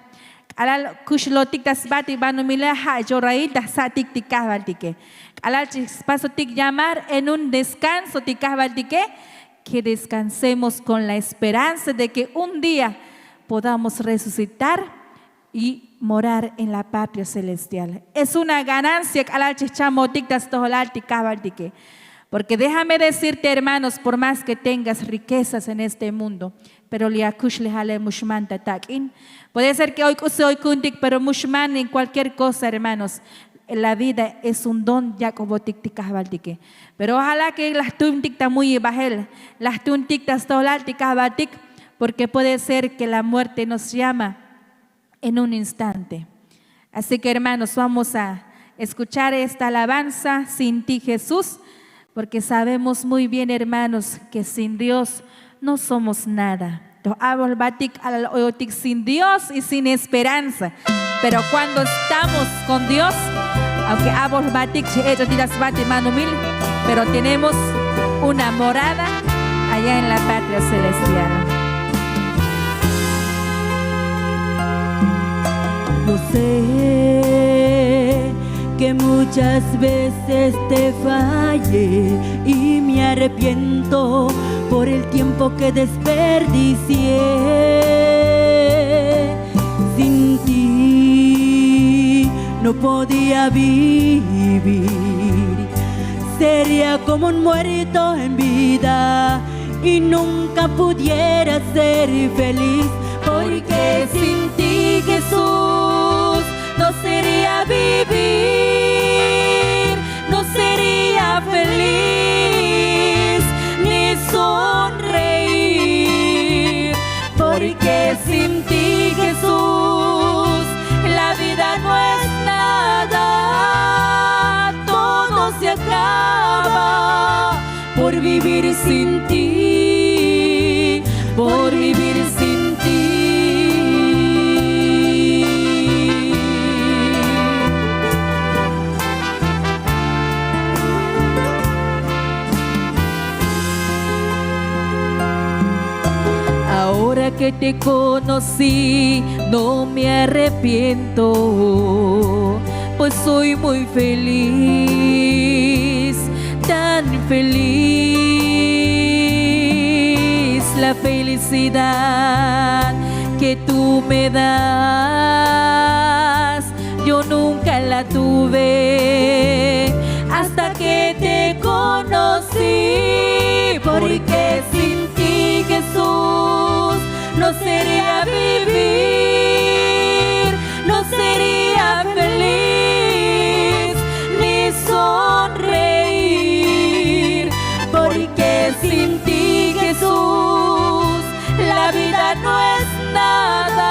K'alal kuxulotik ta sba ti banomile, ja' yorail ta jsa'tik ti kajvaltike. K'alal chi spasotik llamar en un descanso ti kajvaltike, que descansemos con la esperanza de que un día podamos resucitar y morar en la patria celestial. Es una ganancia k'alal chi jchamotik ta stojolal ti kajvaltike. Porque déjame decirte, hermanos, por más que tengas riquezas en este mundo, pero li akux li jale mu xman ta tak'in. Puede ser que oy k'usi oy ku'untik, pero mu xman en cualquier cosa, hermanos. La vida es un don yak'obotik ti kajvaltike. Pero ojalá que la jtuuntik ta muyibajel, la jtuuntik ta stojolal ti kajvaltik, porque puede ser que la muerte nos llama en un instante. Así que, hermanos, vamos a escuchar esta alabanza, Sin ti, Jesús, porque sabemos muy bien, hermanos, que sin Dios no somos nada. Toj abo jbatik k'alal oyotik sin Dios y sin esperanza. Pero cuando estamos con Dios, aunque abo jbatik chi ech'otik ta sba ti banomil, pero tenemos una morada allá en la patria celestial. Yo sé que muchas veces te fallé y me arrepiento por el tiempo que desperdicié. Sin ti no podía vivir, sería como un muerto en vida y nunca pudiera ser feliz, porque sin ti, Jesús, no sería vivir, no sería feliz ni sonreír, porque sin ti, Jesús, la vida no es nada, todo se acaba por vivir sin ti, por vivir sin ti. Ahora que te conocí, no me arrepiento, pues soy muy feliz, tan feliz. La felicidad que tú me das, yo nunca la tuve hasta que te conocí, porque sin ti, Jesús, no sería vivir, no sería feliz ni sonreír, porque sin ti, Jesús, la vida no es nada,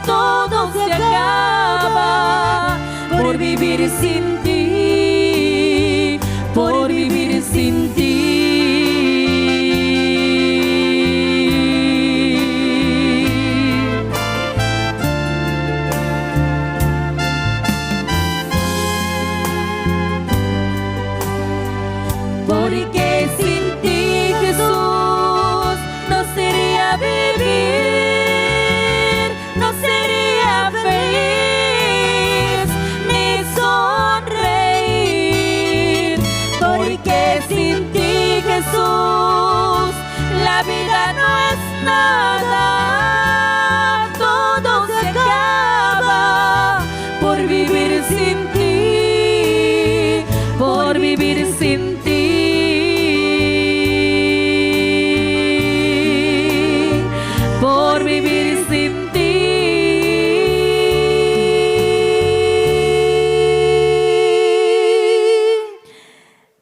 todo se acaba, Sin ti, por vivir sin ti. Porque sin ti, Jesús, no sería vivir, no sería feliz ni sonreír. Porque sin ti, Jesús, la vida no es nada, todo se acaba. Por vivir sin ti, por vivir sin ti, por vivir sin ti.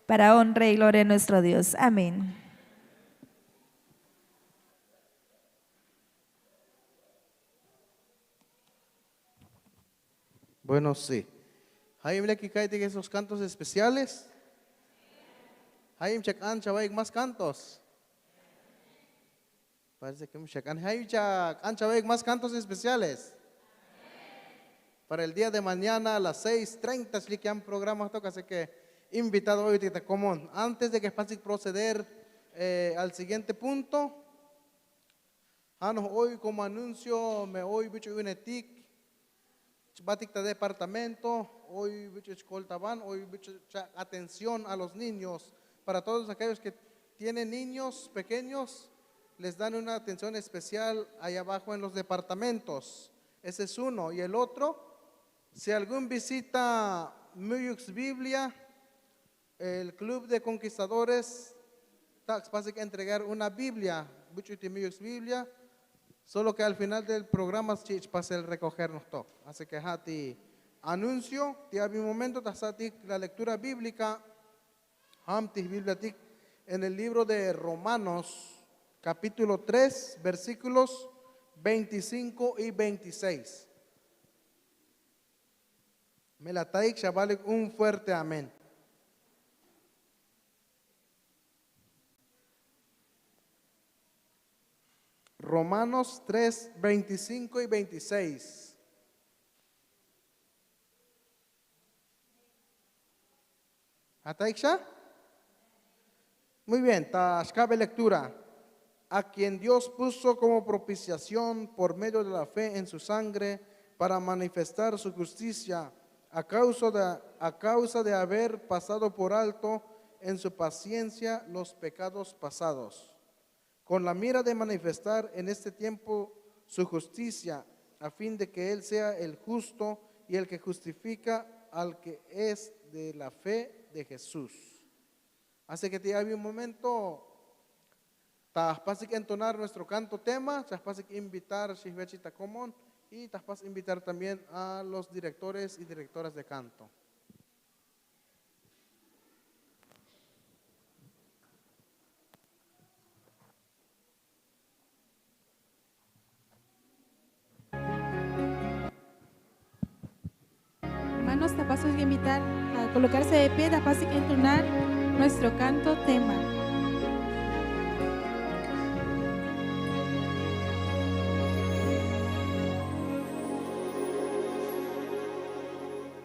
Para honra y gloria de nuestro Dios. Amén. Bueno, sí. Jayem lek kika'aytik esos kantos especiales. Jayem chak an chava'ik más kantos. Parece que mucha kan jayem chak an chava'ik más kantos especiales. Para el día de mañana a las seis treinta xlik yan programa tok, así que invitado oy tik ta komon. Antes de que jpasik proceder, eh, al siguiente punto, ja' noj oy como anuncio, me oy buch'u yunetik, chbatik ta departamento, oy buch'u chkoltaban, oy buch'u chak atención a los niños. Para todos aquellos que tienen niños pequeños, les dan una atención especial allá abajo en los departamentos. Ese es uno. Y el otro, si algún visita Muyuks Biblia, el Club de Conquistadores ta spasik entregar una Biblia, buch'u ti Muyuks Biblia, solo que al final del programa xchi' chpasel recoger noj tok. Así que ja' ti anuncio, ti abi momento ta jsa'tik la lectura bíblica, jam ti Bibliatik en el libro de Romanos, capítulo tres, versículos veinticinco y veintiséis. Me la taik, xavalik un fuerte amén. Romanos tres, veinticinco y veintiséis. ¿Ja' taik xa? Muy bien, ta xcabe lectura. A quien Dios puso como propiciación por medio de la fe en su sangre para manifestar su justicia a causa de, a causa de haber pasado por alto en su paciencia los pecados pasados, con la mira de manifestar en este tiempo su justicia, a fin de que él sea el justo y el que justifica al que es de la fe de Jesús. Así que ti abi un momento, ta jpasik entonar nuestro canto tema, ta jpasik invitar xijvechik ta komon, y ta jpas invitar también a los directores y directoras de canto. Hermanos, ta jpasik invitar a colocarse de pie, ta jpasik entonar nuestro canto tema.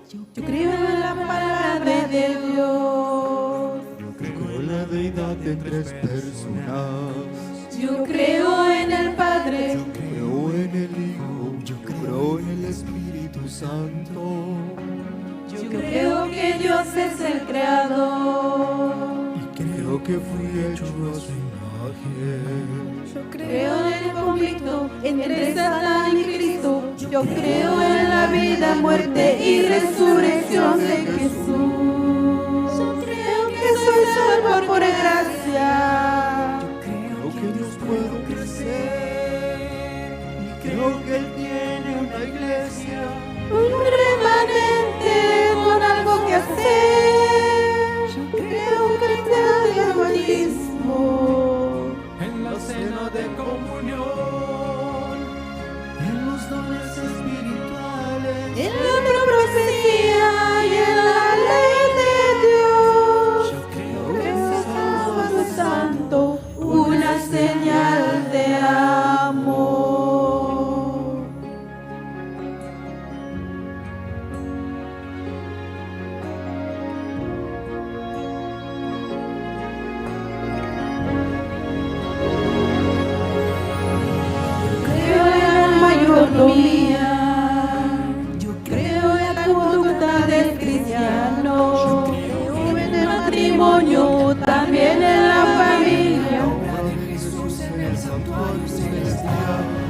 Yo creo en la palabra de Dios. Yo creo en la deidad en tres personas. Yo creo en el Padre. Yo creo en el Hijo. Yo creo en el Espíritu Santo. Yo creo que Dios es el creador. Y creo que fui hecho a su imagen. Yo creo en el conflicto entre Satán y Cristo. Yo creo en la vida, muerte y resurrección de Jesús. Yo creo que soy salvo por gracia. Yo creo que Dios puede crecer. Y creo que Él tiene una iglesia. Un remanente con algo que hacer. Yo creo que te doy el bautismo. En la cena de comunión, en los dones espirituales, en la profecía y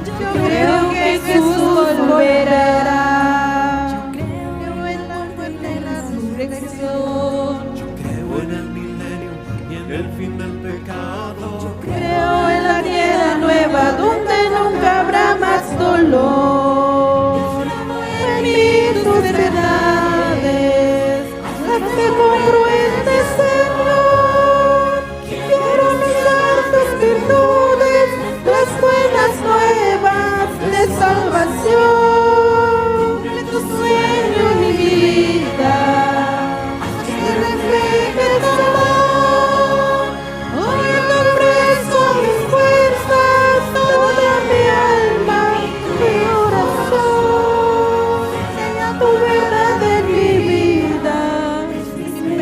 Yo creo que Jesús volverá. Yo creo en la resurrección. Yo creo en el milenio y en el fin del pecado. Yo creo en la tierra nueva donde nunca habrá más dolor. En mí tus verdades, hazme congruente, Señor. Quiero anunciar tus virtudes, las buenas nuevas de salvación. Cumple tu sueño en mi vida, que refleje tu amor. Hoy te ofrezco mis fuerzas, toda mi alma, mi corazón. Sea tu verdad en mi vida. Es mi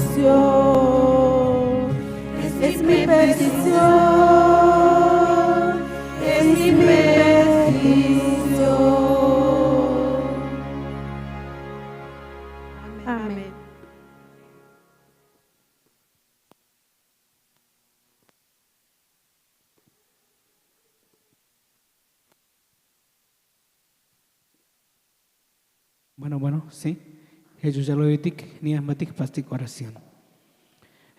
petición, es mi petición, es mi petición. Amén. Bueno, bueno, sí. Jesús ya lo ditik, ni amatik pastik oración.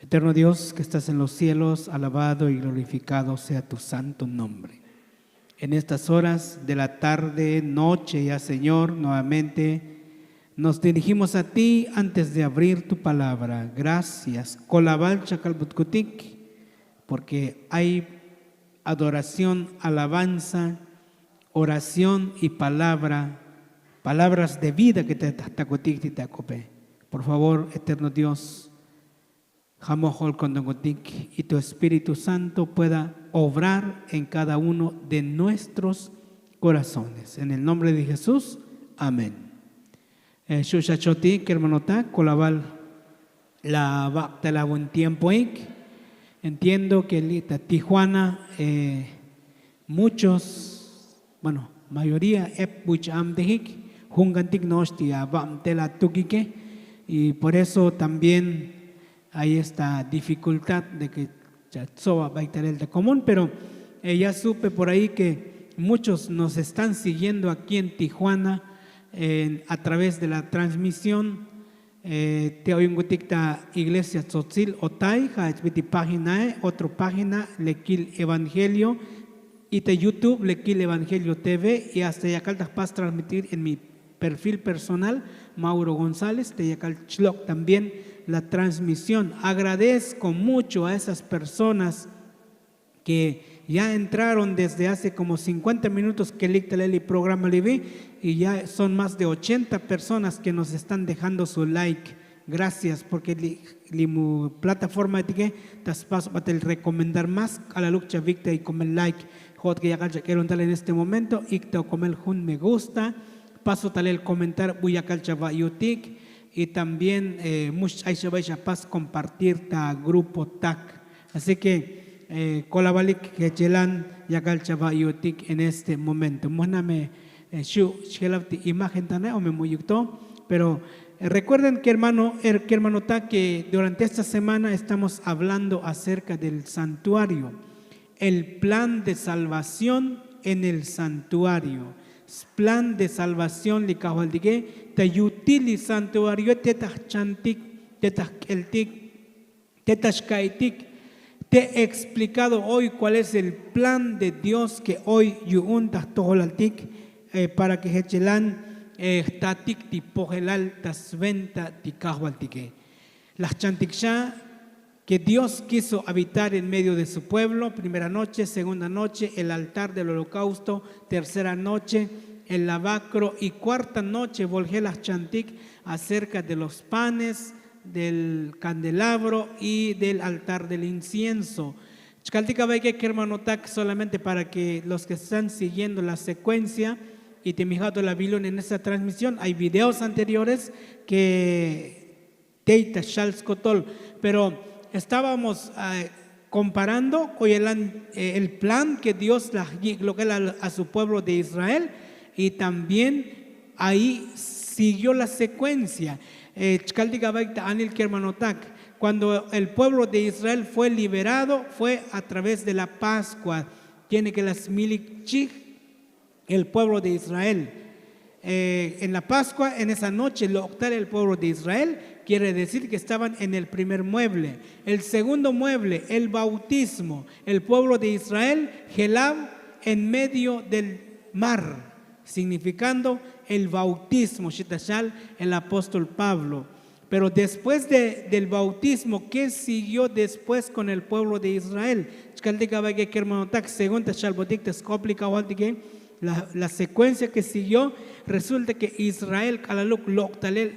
Eterno Dios que estás en los cielos, alabado y glorificado sea tu santo nombre. En estas horas de la tarde, noche ya, Señor, nuevamente nos dirigimos a ti antes de abrir tu palabra. Gracias. Kolaval chakal butkutik, porque hay adoración, alabanza, oración y palabra, palabras de vida que te takotik ti takope. Por favor, eterno Dios, jamojol kontonkotik y tu Espíritu Santo pueda obrar en cada uno de nuestros corazones. En el nombre de Jesús, amén. Eh, xu' xa choti kermanotak, kolaval la vabtel avun tiempoik. Entiendo que li' ta Tijuana, eh, muchos, bueno, mayoría ep buch'amtejik, junkantik no'ox ti avabtel atukike, y por eso también hay esta dificultad de que ya tsoba baik talel ta común, pero, eh, ya supe por ahí que muchos nos están siguiendo aquí en Tijuana, eh, a través de la transmisión. Eh, te oyunkutik ta iglesia Tzotzil Otay, ja' chbiti páginae, otro página le kil Evangelio, y ta YouTube le kil Evangelio T V, y hasta yakal ta jpas transmitir en mi perfil personal, Mauro González, te yakal chlok' también la transmisión. Agradezco mucho a esas personas que ya entraron desde hace como cincuenta minutos que lik talel li programa livi, y ya son más de ochenta personas que nos están dejando su like. Gracias, porque li, li mu plataforma tike ta spas batel recomendar más k'alaluk chavik ta y komel like. Jo'ot que yakal chak'elon tal en este momento, ik ta komel jun me gusta, paso talel comentar bu yakal chava' yutik, y también, eh, mux ch'ay xa bay xa pas compartir ta grupo tak. Así que, eh, kolavalik jechelan yakal chava' yutik en este momento. Mujname, eh, xu' xjelav ti imagen tane o me mu'yuk to, pero, eh, recuerden que hermano, er-, que hermano ta que durante esta semana estamos hablando acerca del santuario. El plan de salvación en el santuario. Splan de salvación li kajvaltike ta yutil li santuario te ta jchantik, te ta jk'eltik, te ta xka'itik. Te explicado hoy cuál es el plan de Dios que hoy yu'un ta jtojolaltik, eh, para que jechelan, eh, jtatik ti pojelal ta sventa ti kajvaltike. La jchantik xa que Dios quiso habitar en medio de su pueblo, primera noche, segunda noche, el altar del holocausto, tercera noche, el lavacro, y cuarta noche, volje la jchantik acerca de los panes, del candelabro y del altar del incienso. Chkaltik avaike kermanotak, solamente para que los que están siguiendo la secuencia y te mijado la vilón en esta transmisión, hay videos anteriores que tey ta xal skotol. Pero estábamos, eh, comparando koyelan, eh, el plan que Dios la yik' lok'el a, a su pueblo de Israel, y también ahí siguió la secuencia. Eh, chkaltik avaik ta anil kermanotak, Cuando el pueblo de Israel fue liberado fue a través de la Pascua. Tiene ke la smilik chij el pueblo de Israel. En la Pascua, en esa noche lok'tal el pueblo de Israel, quiere decir ke estaban en el primer mueble. El segundo mueble, el bautismo. El pueblo de Israel jelab en medio del mar, signifikando el bautismo xita xal el apóstol Pablo. Pero después del bautismo, ke siguió después kon el pueblo de Israel? Chkaltik abay ke kermanotak según ta xalbotik ta sk'op li kajvaltike, la sekuencia ke siguió, resulta ke israel k'alaluk lok' talel,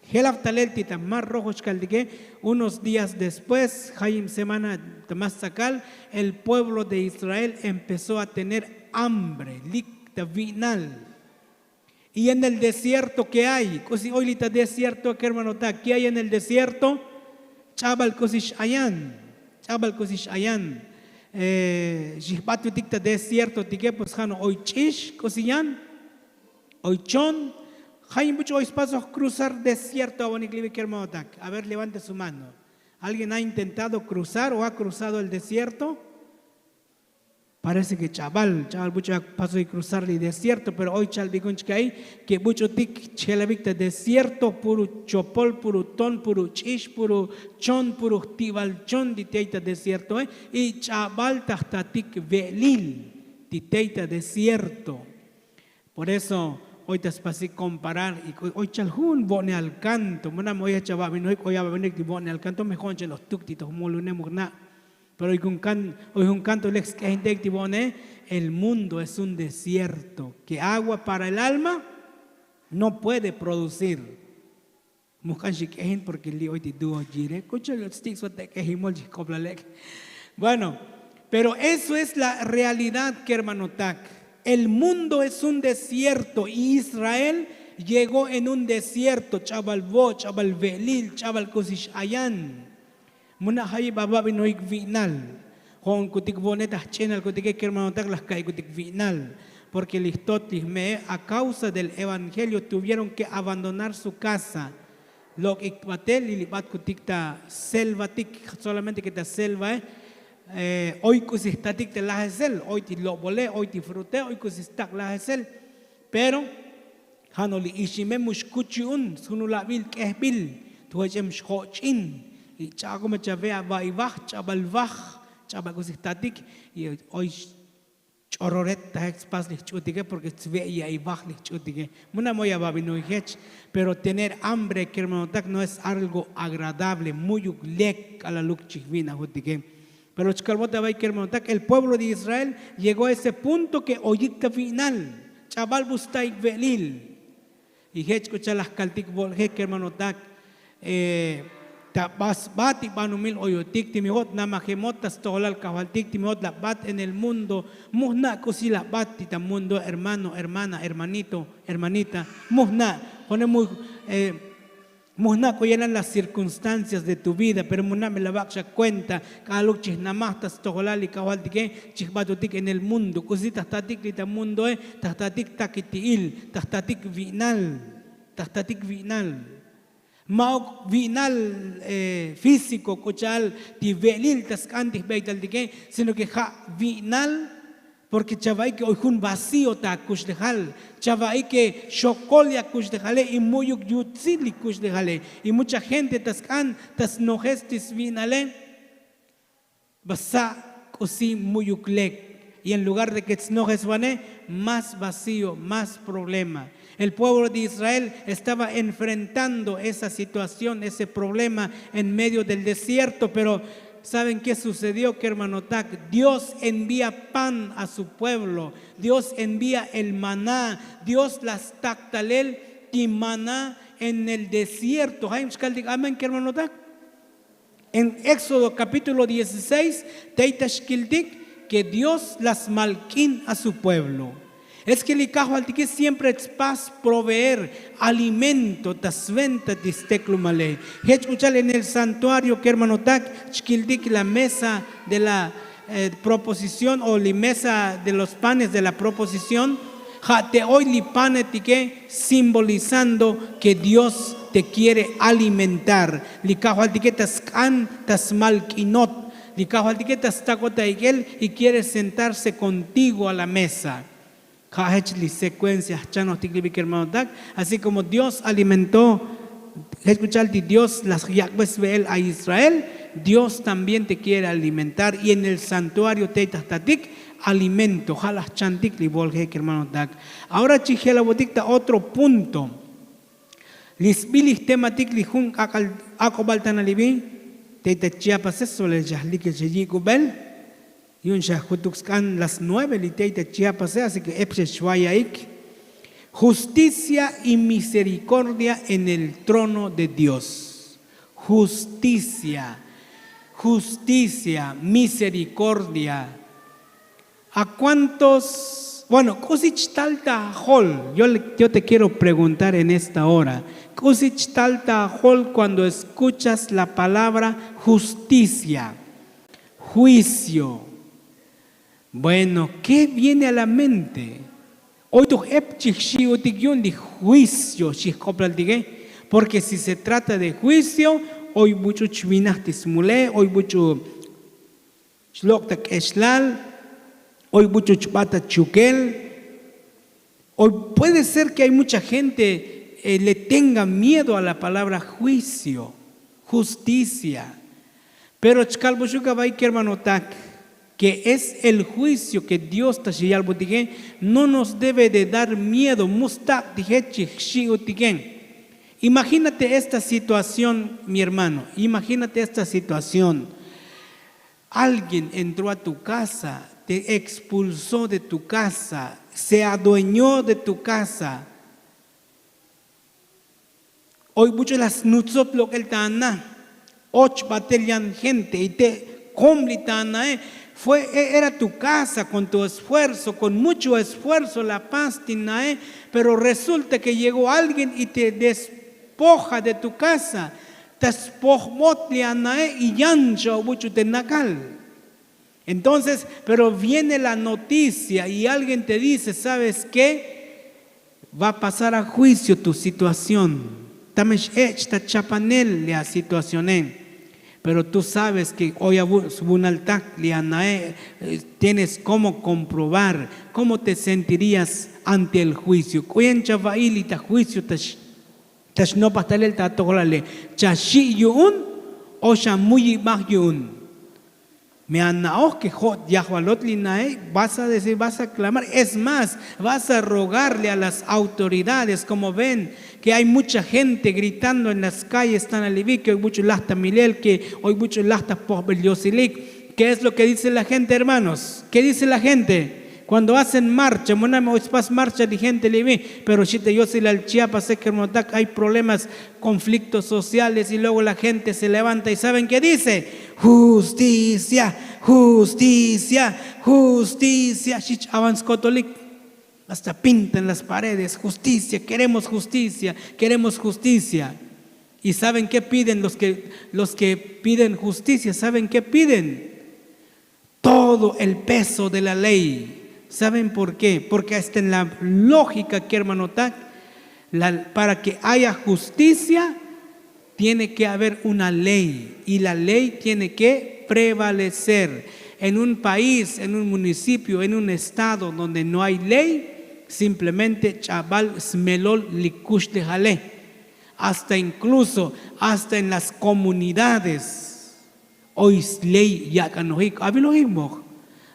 jelab talel ti ta mar rojo chkaltike. Unos días después jayib semana ta mas tzakal, el pueblo de israel empezó a tener hambre, lik ta vi'nal. Y en el desierto ke ay? K'usi oy li ta desierto kermanotak? Ke ay en el desierto? Ch'abal k'usi x'ayan. Ch'abal k'usi x'ayan. Xijbat yutik ta desierto tike pues jano' oy ch'ix k'usi yan, oy chon. Jayin buch' oy spasoj kruzar desierto awanik li bi kermanotak? A ver levante su mano. Alguien ha intentado kruzar o ha kruzado el desierto? Parece ke ch'abal ch'abal buch' oy akpasoj kruzar li desierto pero oy cha'al bikun chka'i ke buch'utik chjelabik ta desierto puru chopol puru ton puru ch'ix puru chon puru jtibal chon ti tey ta desiertoe. Y ch'abal ta jtatik ve'lil ti tey ta desierto. Por eso oy ta spasik komparar y oy cha'al jun vo'neal kanto muna' me oy jech avabinuik oy avabinuik ti vo'neal kanto me jo'on cha'al ojtuk ti to jmulune mujna'. Pero oy jun kanto lek sk'ejintik ti vo'ne. El mundo es un desierto ke agua para el alma no puede producir. Mujk'an xik'ejin porke li' oy ti duo yire k'uchol yoch stik' sot ek'ejimol chijk'oblal ek'. Bueno, pero eso es la realidad kermanotak. El mundo es un desierto y israel llegó en un desierto ch'abal vo' ch'abal ve'lil ch'abal k'usi x'ayan. Muna' jayib avabinuik vi'nal. Jo'on kutik vo'ne ta jch'inal kutike kermanotak laj ka'i' kutik vi'nal. Porke li jtot li jme'e a kausa del evangelio tuvieron ke abandonar su kasa. Lok'ik batel y li bat kutik ta selvatik solamente ke ta selvae oy k'usi jtatik ta lajesel oy ti lo'bole oy ti frute oy k'usi stak' lajesel. Pero jano' li ixime mu xkuch yu'un sjunulabil k'ejbil. Tujech'em xjoch'in y ch'akome chave ava'ivaj ch'abal vaj ch'abal k'usi jtatik. Y oy ch'ororet tajek spas li jch'utike porke sve' ya'ivaj li jch'utike. Muna' me oy avabinuik jech. Pero tener hambre kermanotak no es algo agradable muyuk lek k'alaluk chijvi'najutike. Pero chkalbot avay kermanotak el pueblo de israel llegó a ese punto ke oyik ta vi'nal ch'abal bu sta'ik ve'lil. Y jech k'u cha'al laj kaltik vo'lje kermanotak ta sbat y banumil oyotik ti mijot namajemot ta stojolal kajvaltik ti mijot la bat en el mundo. Mujna' k'usi la bat ti ta mundo hermano hermana hermanito hermanita. Mujna' jone mu mujna' k'u yelan las cirkunstancias de tu vida pero muna' me la vak' xa kuenta k'aluk chijnamaj ta stojolal li kajvaltike chijbatutik en el mundo k'usi ta jtatik li ta mundoe ta jtatik takiti'il ta jtatik vi'nal. Ta jtatik vi'nal ma'uk vi'nal físiko k'u cha'al ti ve'lil ta sk'an ti jbeytaltike sino ke ja' vi'nal. Porke chava'ik ke oy jun vacío ta akuxlejal chava'ik ke xokol li akuxlejale y mu'yuk yutsil li kuxlejale. Y mucha gente ta sk'an ta snojes ti svi'nale ba sa' k'usi mu'yuk lek. Y en lugar de ke tsnojesvane más vacío más problema. El pueblo de israel estaba enfrentando esa situación ese problema en medio del desierto pero saben ke sucedió kermanotak? Dios envía pan a su pueblo. Dios envía el maná. Dios la stak talel ti maná en el desierto jayeb chkaltik amén kermanotak. En éxodo kapítulo dieciséis tey ta xkiltik ke dios la smalk'in a su pueblo. Es ke li kajvaltike siempre tspas proveer alimento ta sventa ti steklumale. Jech k'u cha'al en el santuario kermanotak chkiltik la mesa de la proposición o li mesa de los panes de la proposición. Ja' te oy li panetike simbolizando ke dios te quiere alimentar. Li kajvaltike ta sk'an ta smalk'inot. Li kajvaltike ta stakot ta ik'el y quiere sentarse kontigo a la mesa. Ja' jech li sekuencia jchanojtik li bik hermanotak. Así komo dios alimentó jech k'u cha'al ti dios la yak'be sve'el a israel, dios también te quiere alimentar y en el santuario tey ta jtatik alimento ja' la jchantik li voljeik hermanotak. Ahora chi jelabotik ta otro punto. Li sbil li jtematik li jun ak'obal ta na li bi tey ta chiapase solel xa jlikil xa yik'ubel. Yu'un xa jutuk sk'an las nueve li tey ta chiapase así ke ep xa xvayaik. Justicia y misericordia en el trono de dios. Justicia. Justicia, misericordia. A kuántos bueno k'usi chtal ta jol? Yo te quiero preguntar en esta hora. K'usi chtal ta jol kuando eskuchas la palabra justicia? Juicio. Bueno, ke viene a la mente? Oy tuj ep chijxi'utik yu'un li juicio xijk'oplaltike. Porke si se trata de juicio, oy buch'u chvinaj ti smule oy buch'u chlok' ta k'exlal, oy buch'u chba ta chukel. Oy puede ser ke ay mucha gente le tenga miedo a la palabra juicio, justicia. Pero chkalbuxuk avaik kermanotak ke es el juicio ke dios ta xiyalbutike. No nos debe de dar miedo mu stak' ti jech chijxi'utike. Imagínate esta situación mi hermano, imagínate esta situación. Alguien entró a tu casa, te expulsó de tu casa, se adueñó de tu casa. Oy buch'u la snutzot lok'el ta na. Och batel yan gente y te kom li ta nae. Fue era tu casa kon tu esfuerzo kon mucho esfuerzo la pas ti nae. Pero resulta ke llegó alguien y te despoja de tu casa. Ta spojbot li anae y yan xa obuch'u te nakal. Entonces pero viene la noticia y alguien te dice sabes ke? Va a pasar a juicio tu situación. Tame x'ech' ta chapanel li asituacione. Pero tu sabes ke oy avunaltak li anae. Tienes komo komprobar komo te sentirías ante el juicio k'u yan chava'i li ta juicio ta xnopaj talel ta atojlale? Chaxi' yu'un o xamuyibaj yu'un? Me ana'oj ke jo' yajvalot li nae. Vas a decir vas a klamar es más, vas a rogarle a las autoridades komo ven ke ay mucha gente gritando en las kalles tan alivi ke oy buch'u laj ta milel ke oy buch'u laj ta pojbel diosilik. Ke es lo ke dice la gente hermanos? Ke dice la gente? Kuando hacen marcha muname oy spas marcha li gente livi. Pero xi ta yosilal chiapas ekermotak ay problemas, konfliktos sociales y luego la gente se levanta y saben ke dice? Justicia. Justicia. Justicia xi ch'avan skotolik. Hasta pintan las paredes justicia keremos justicia. Keremos justicia. Y saben ke piden los ke piden justicia saben ke piden? Todo el peso de la ley. Saben por ke? Porke hasta en la lógika kermanotak para ke haya justicia tiene ke haber una ley y la ley tiene ke prevalecer. En un pais en un municipio en un estado donde no hay ley, simplemente ch'abal smelol li kuxlejale. Hasta inkluso hasta en las komunidades oy sley yak'anojik avilojik moj.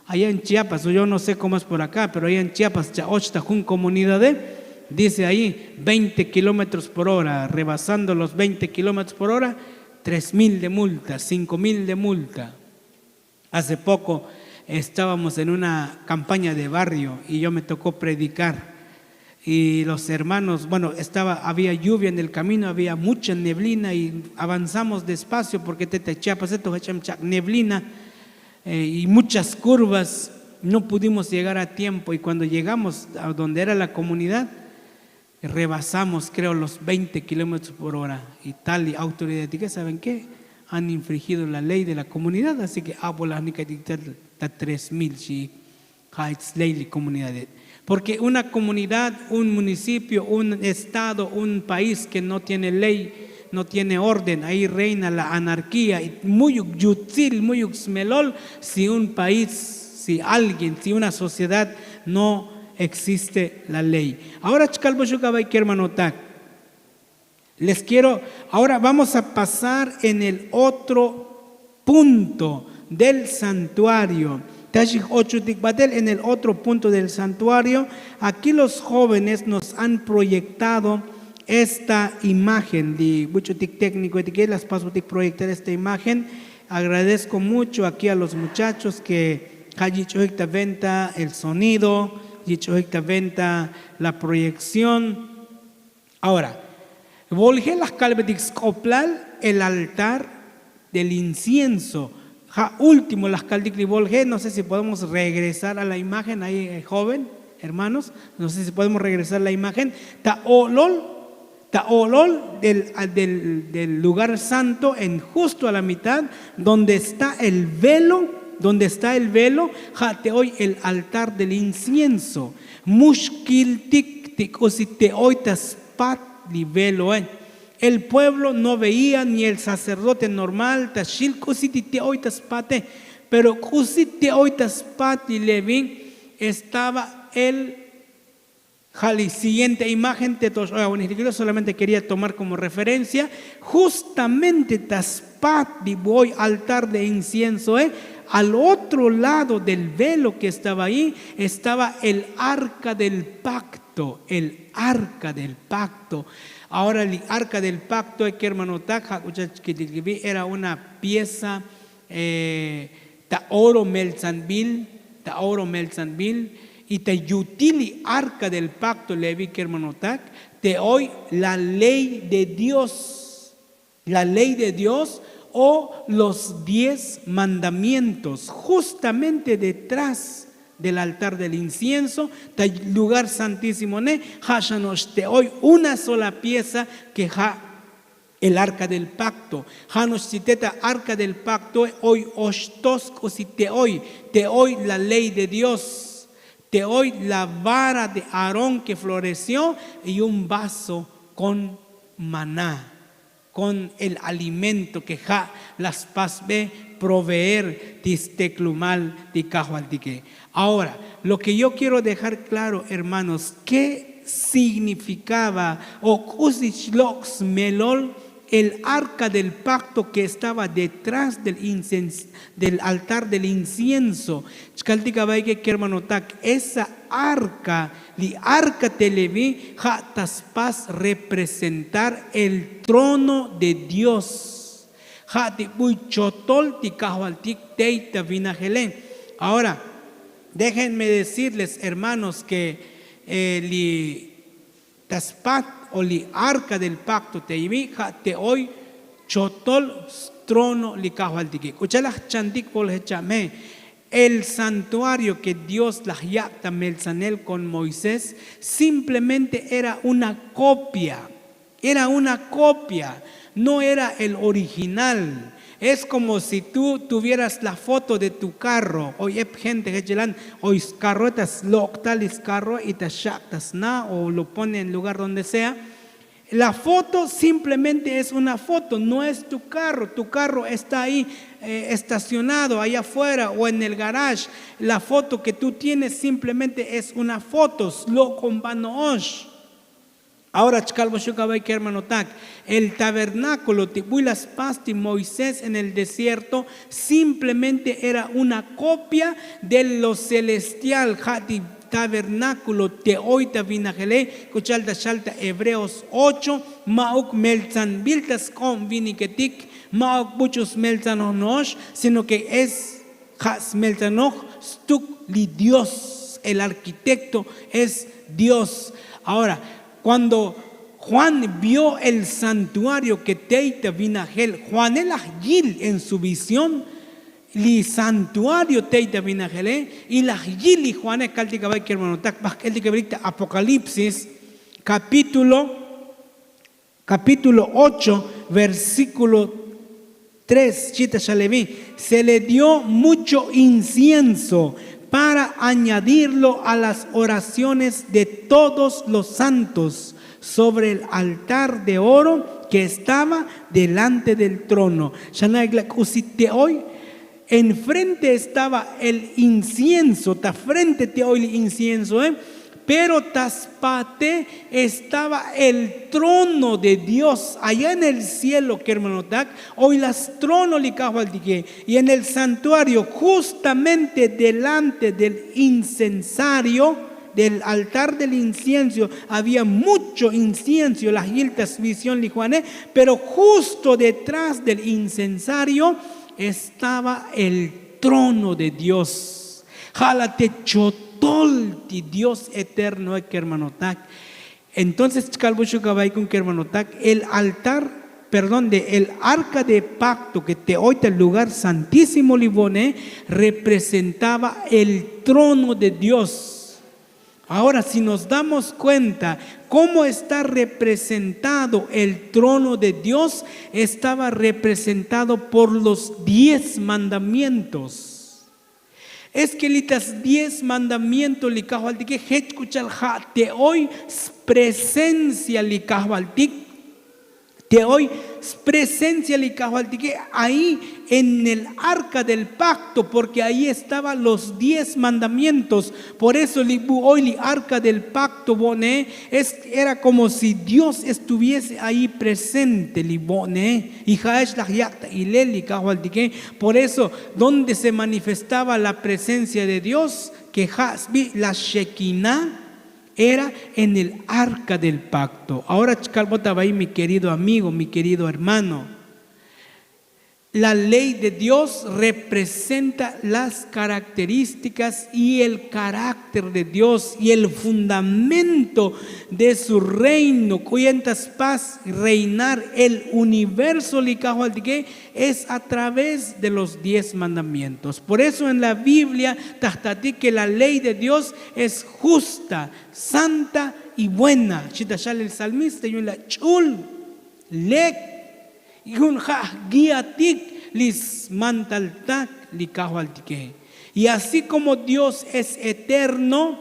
Aya en chiapas yo no se komo es por aka pero aya en chiapas cha' och ta jun komunidade. Dice ayi veinte kilómetros por hora rebasando los veinte kilómetros por hora, tres mil de multa cinko mil de multa. Hace poko estábamos en una kampaña de barrio y yo me tokó predikar. Y los hermanos bueno estaba avia lluvia en el kamino avia mucha neblina y avanzamos despacio porke te ta chiapas eto jech'em chak' neblina. Y muchas kurvas no pudimos llegar a tiempo y kuando llegamos a donde era la komunidad, rebasamos kreo los veinte kilómetros por hora. Y tal li autoridad dike saben ke? Han infrigido la ley de la komunidad así ke abo lajnikatik ta tres mil xi. Ja' ich sley li komunidad. Porque una komunidad, un munisipio, un estado, un pais ke no tiene ley, no tiene orden, ahi reina la anarkia y muyuk yutzil muyuk smelol. Si un pais, si alguien, si una sociedad no existe la ley. Ahora chkalboxuk abay kermanotak, les quiero, ahora vamos a pasar en el otro punto del santuario. Tashij ochutik batel en el otro punto del santuario. Aquí los jóvenes nos han proyectado esta imagen de buchutik técnico etiquet las paso tik proyectar esta imagen. Agradezco mucho aquí a los muchachos que ha yich'ojik ta venta el sonido, yich'ojik ta venta la proyección. Ahora, volje laj kalbetik sk'oplal el altar del incienso. Ja último laj kaltik li volje. No sé si podemos regresar a la imagen ahí, joven, hermanos, no sé si podemos regresar la imagen. Ta o'lol, ta o'lol del, del lugar santo en justo a la mitad donde está el velo, donde está el velo. Ja te oy el altar del incienso. Muxkiltik ti k'usi te oy ta spat li veloe. El pueblo no veía ni el sacerdote normal ta xil k'usi ti te oy ta spate. Pero k'usi te oy ta spat li levi estaba el ja li siguiente imagen te tox oy awenijlikilo solamente kería tomar komo referencia. Justamente ta spat li buoy altar de inciensoe, al otro lado del velo ke estaba ahi estaba el arka del pakto. El arka del pakto. Ahora li arka del paktoe kermanotak ja k'uchach kilikibi era una pieza ta oro meltzanbil, ta oro meltzanbil. Y ta yutil li arka del pakto levi kermanotak te oy la ley de dios, la ley de dios o los diez mandamientos. Justamente detrás del altar del incienso ta lugar santísimo ne ja xano'ox te oy una sola pieza ke ja el arka del pakto. Ja no'ox tzite ta arka del paktoe oy oxtos k'usi te oy, te oy la ley de dios, te oy la vara de aarón ke floreció y un vaso kon maná, kon el alimento ke ja la spasbe proveer ti steklumal ti kajvaltike. Ahora, lo ke yo quiero dejar klaro hermanos, ke signifikaba o k'usi chlok' smelol el arka del pakto ke estaba detrás del altar del incienso? Chkaltik abaike kermanotak esa arka, li arka te levi ja ta spas representar el trono de dios. Ja ti buy chotol ti kajvaltik tey ta vinajele. Ahora, déjenme decirles hermanos ke li ta spat o li arka del pakto te ivi ja te oy chotol strono li kajvaltike k'ucha laj chantik volje chame. El santuario ke dios laj yak' ta meltzanel kon moisés simplemente era una kopia. Era una kopia. No era el original. Es komo si tu tuvieras la foto de tu karro oy ep gente jechelan oy skarroe ta slok'tal li skarroe y ta xak' ta sna o lo pone en lugar donde sea. La foto simplemente es una foto no es tu karro tu karro está ahi estacionado allá afuera o en el garaje. La foto ke tu tienes simplemente es una foto slok'omba no'ox. Ahora chkalboxuk abay kermanotak, el tabernákulo ti buy la spas ti moisés en el desierto simplemente era una kopia de lo celestial ja ti tabernákulo te oy ta vinajele k'ucha'al ta xal ta hebreos ocho. Ma'uk meltzanbil ta sk'ob viniketik, ma'uk buch'u smeltzanoj no'ox sino ke es ja' smeltzanoj stuk li dios. El arkitekto es dios. Ahora, kuando juan vio el santuario ke tey ta vinajel juane laj yil en su visión li santuario tey ta vinajele y laj yil li juane kaltik abay kermanotak bajk'eltik abelik ta apokalipsis kapítulo kapítulo ocho versíkulo tres xchi ta xalevi. Se le dio mucho incienso para añadirlo a las oraciones de todos los santos sobre el altar de oro que estaba delante del trono. Xana'ik la k'usi te' oy. Enfrente estaba el incienso, ta frente te' oy li incienso, eh? Pero ta spate estaba el trono de Dios allá en el cielo, kermanotak. Oy la strono li kajvaltike. Y en el santuario, justamente delante del incensario, del altar del incienso, había mucho incienso, la yil ta svisión li Juane. Pero justo detrás del incensario estaba el trono de Dios. Ja' la te chotol ti Dios eterno, eh, kermanotak. Entonces chkalbuxuk abaikun, kermanotak, el altar, perdón, de el arca de pacto que te oy ta lugar santísimo li vo'ne, representaba el trono de Dios. Ahora, si nos damos cuenta cómo está representado el trono de Dios, estaba representado por los diez mandamientos. Es que li ta sdiez mandamiento li kajvaltike, jech k'u cha'al ja' te oy spresencia li kajvaltik. Te oy spresencia li kajvaltike ahí en el arca del pacto, porque ahí estaba los diez mandamientos. Por eso li bu oy li arca del pacto vo'ne, es, era como si Dios estuviese ahí presente li vo'ne. Y ja'ech laj yak' ta ilel li kajvaltike. Por eso, donde se manifestaba la presencia de Dios, que ja' sbi la shekina, era en el arca del pacto. Ahora chkalbot abai, mi querido amigo, mi querido hermano. La ley de Dios representa las características y el carácter de Dios y el fundamento de su reino. K'u yen ta spas reinar el universo li kajvaltike es a través de los diez mandamientos. Por eso en la Biblia ta jtatik que la ley de Dios es justa, santa y buena. Xi ta xal el salmista, yu'un la ch'ul, lek, yu'un ja' jguiatik li smantaltak li kajvaltike. Y así como Dios es eterno,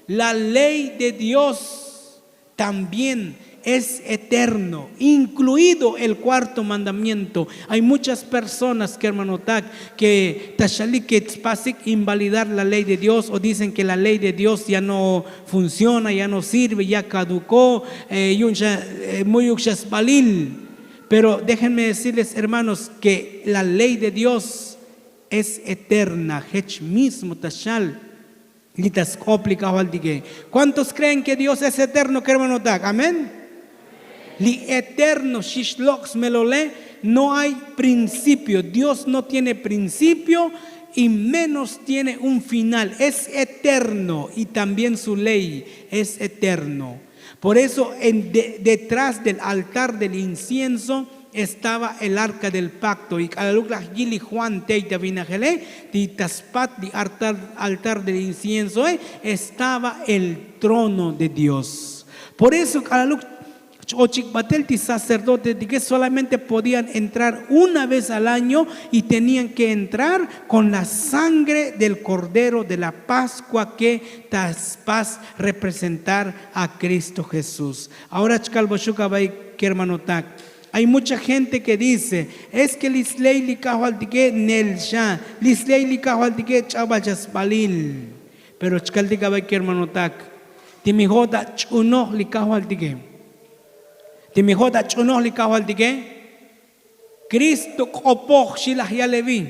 la ley de Dios también es eterno, incluido el cuarto mandamiento. Hay muchas personas, kermanotak, que ta xalik que spasik invalidar la ley de Dios o dicen que la ley de Dios ya no funciona, ya no sirve, ya caducó, eh, yu'un xa, eh, mu'yuk xa sbalil. Pero déjenme decirles, hermanos, que la ley de Dios es eterna, jech mismo ta xal li ta sk'op li kajvaltike. ¿Cuántos creen que Dios es eterno, kermanotak? Amén. Li eterno, xi xlok' smelole, no hay principio. Dios no tiene principio y menos tiene un final. Es eterno y también su ley es eterno. Por eso en de- detrás del altar del incienso estaba el arca del pacto. Y k'alaluk laj yil li Juan tey ta vinajele, ti ta spat li altar, altar del incienso, eh, estaba el trono de Dios. Por eso k'alaluk ch-, ochik batel ti sacerdotetike solamente podían entrar una vez al año y tenían que entrar con la sangre del cordero de la Pascua que ta spas representar a Cristo Jesús. Ahora chkalboxuk abai, kermanotak. Hay mucha gente que dice, es que li sley li kajvaltike nel xa, li sley li kajvaltike ch'abal xa sbalil. Pero chkaltik abai, kermanotak, ti mi jo'ot ach'unoj li kajvaltike, ti mi jo'ot ach'unoj li kajvaltike, Cristo k'opoj, xi laj yal evi.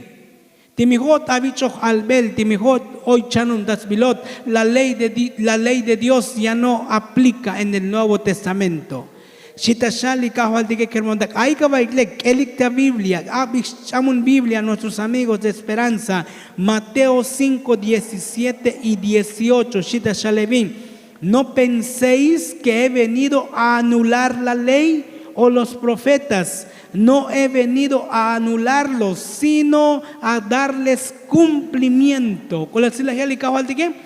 Ti mi jo'ot avich'oj albel, ti mi jo'ot oy chanun ta sbilot, la ley de Di- la ley de Dios ya no aplika en el Nuevo Testamento. Xi ta xal li kajvaltike, kermanotak, ay kavaik lek k'elik ta Biblia, abix ch'amun Biblia nuestros amigos de Esperanza, Mateo cinco diecisiete y dieciocho. Xi ta xal evi. No penséis que he venido a anular la ley o los profetas. No he venido a anularlos, sino a darles cumplimiento. K'u la tsilaj yal li kajvaltike,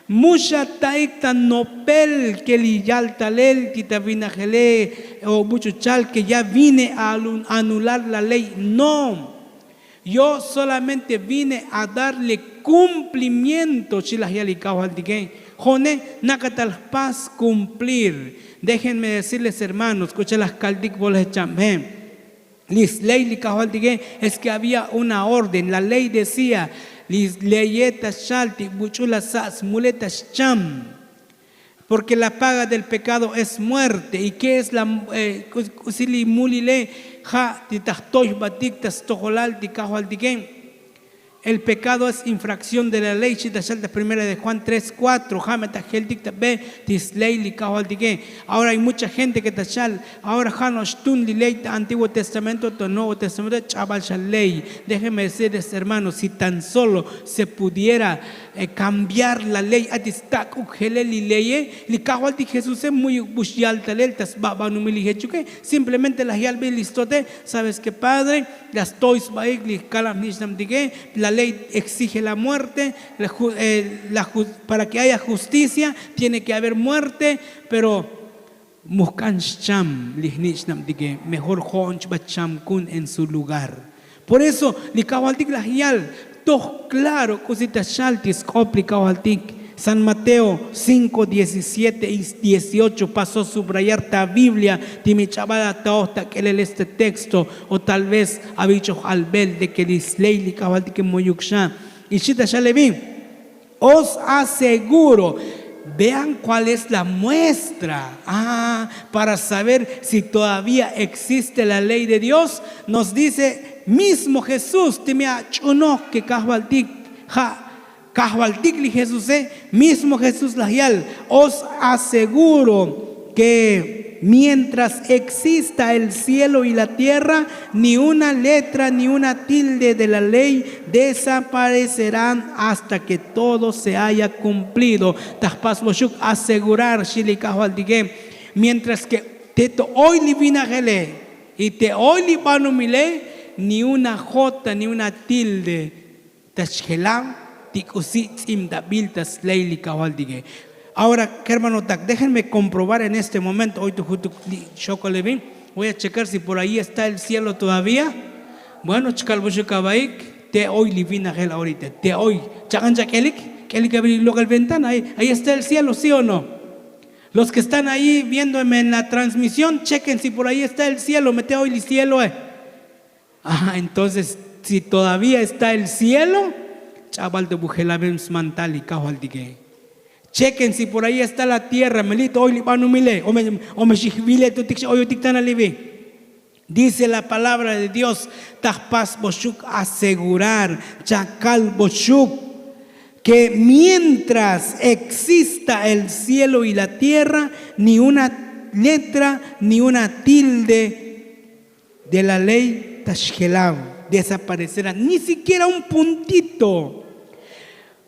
mu xataik ta nopel ke li yaltalel ti ta vinajele o buch'uchal que ya vine a alu- anular la ley. No. Yo solamente vine a darle Cumplimiento xi laj yal li kajvaltike. Jo'ne nakatal jpas cumplir. Déjenme decirles hermanos k'u cha laj kaltik volej chabje. Li sley li kajvaltike es ke había una orden la ley decía li leye ta xal ti buch'u la sa' smule ta xcham. Porque la paga del pekado es muerte y ke es la k'usi li mulile? Ja' ti ta jtoy jbatik ta stojolal ti kajvaltike. El pekado es infrakción de la ley xi ta xal ta primera de juan tres kuatro ja' me ta jeltik ta be ti sley li kajvaltike. Ahora hay mucha gente ke ta xal ahora ja' no'ox tun li ley ta antiguo testamento ta nuevo testamento ch'abal xa ley. Déjenme decirles hermanos si tan solo se pudiera kambiar la ley a ti stak'uk jelel li leye li kajvaltik jesuse muyuk bu xyaltalel ta sba' banumil li jechuke. Simplemente laj yalbil li stote sabes ke padre la stoy sbaik li kalam jnich'nabtike. La ley exige la muerte. Para ke haya justicia tiene ke haber muerte. Pero mujk'an xcham li jnich'nabtike mejor jo'on chba chamkun en su lugar. Por eso li kajvaltik laj yal toj klaro k'usi ta xal ti sk'op li kajvaltik. San mateo cinko diecisiete y dieciocho paso subrayar ta biblia ti mi ch'abal ataoj ta k'elel este texto. O tal vez avich'oj albel de ke li sley li kajvaltike moyuk xa. Y xi ta xal evi. Os aseguro. Vean kuál es la muestra para saber si todavía existe la ley de dios. Nos dice mismo jesús ti mi ach'unoj ke kajvaltik ja' kajvaltik li jesuse. Mismo jesús laj yal os aseguro ke mientras exista el cielo y la tierra ni una letra ni una tilde de la ley desaparecerán hasta ke todo se haya cumplido. Ta jpasboxuk asegurar xi li kajvaltike. Mientras ke te to oy li vinajele y te oy li banumile ni una jota ni una tilde ta xjelab ti k'usi tz'imtabil ta sley li kajvaltike. Ahora kermanotak déjenme komprobar en este momento oy to jutuk li' xokol evi. Voy a chekar si por ahi está el cielo todavía. Bueno chkalboxuk abaik te oy li vinajel ahorita te oy chak'an chak'elik k'elik avi li lokal ventana ahi está el cielo si o no? Los ke están ahi viéndome en la transmisión cheken si por ahi está el cielo me te oy li cieloe. Entonces si todavía está el cielo ch'abal to bu jelabem smantal li kajvaltike. Cheken si por ahi está la tierra me li' to oy li banumile o me xijvile to tik xa oyotik tana li vi. Dice la palabra de dios ta jpasboxuk asegurar chakalboxuk ke mientras exista el cielo y la tierra ni una letra ni una tilde de la ley ta xjelab desaparecerá ni sikiera un puntito.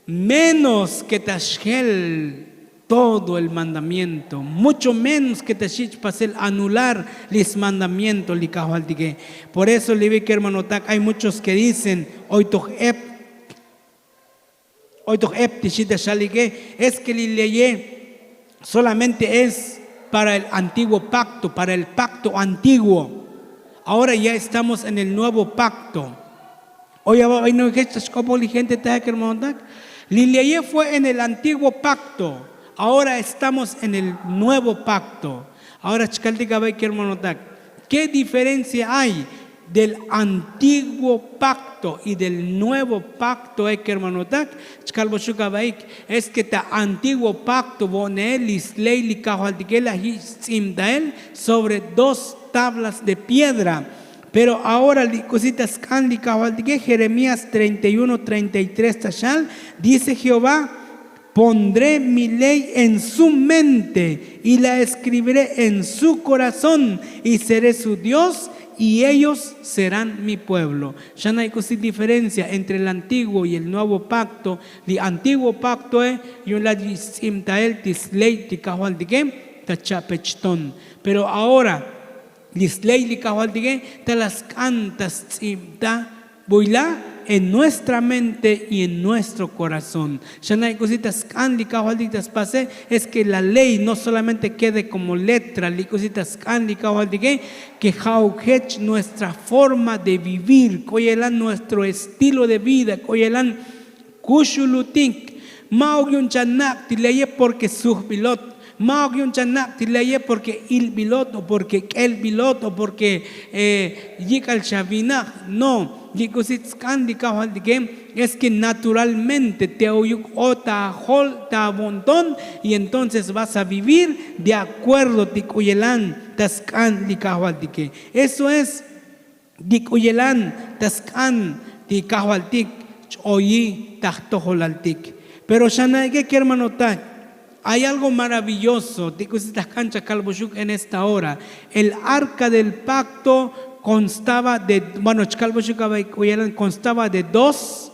Menos ke ta xjel todo el mandamiento mucho menos ke ta xich' pasel anular li smandamiento li kajvaltike. Por eso li vi kermanotak hay muchos ke dicen oy toj ep oy toj ep ti xi ta xalike es ke li leye solamente es para el antiguo pakto para el pakto antiguo. Ahora ya estamos en el nuevo pakto. Oy aba' bay noy jech ta xk'opoj li gente taje kermanotak. Li leye fue en el antiguo pakto. Ahora estamos en el nuevo pakto. Ahora chkaltik abay kermanotak ke diferencia hay del antiguo pakto y del nuevo pakto e kermanotak. Chkalboxuk abaik es ke ta antiguo pakto vo'neel li sley li kajvaltike laj yich' stz'imtael sobre dos tablas de piedra. Pero ahora li k'usi ta sk'an li kajvaltike jeremías treinta y uno treinta y tres ta xal dice jehová, pondré mi ley en su mente y la escribiré en su korazón y seré su dios y ellos serán mi pueblo. Xanay k'usi diferencia entre el antiguo y el nuevo pakto. Li antiguo paktoe yu'un la yich' stz'imtael ti sley ti kajvaltike ta cha'pechton. Pero ahora li sley li kajvaltike ta la sk'an ta stz'ibta buy la en nuestra mente y en nuestro korazón. Xanay k'usi ta sk'an li kajvaltik ta spase es ke la ley no solamente kede komo letra li k'usi ta sk'an li kajvaltike ke ja'uk jech nuestra forma de vivir k'o yelan nuestro estilo de vida k'o yelan Kuxulutik. Ma'uk yu'un chanak' ti leye porke sujbilot. Ma'uk yu'un chanak' ti leye porke ilbilot o porke k'elbilot o porke yik'al chavinaj. No, yik'usi tsk'an li kajvaltike. Es ke naturalmente te oyuk o ta jol ta vonton y entonces vas a vivir de acuerdo ti k'uyelan ta sk'an li kajvaltike. Eso es, ti k'uyelan ta sk'an ti kajvaltik ch'oyi ta jtojolaltik. Pero xana'ike kermanotak, ay algo maravilloso ti k'usi ta jk'an chakalboxuk en esta hora. El arka del pakto konstaba de, bueno, chkalboxuk abay k'uyelan konstaba de dos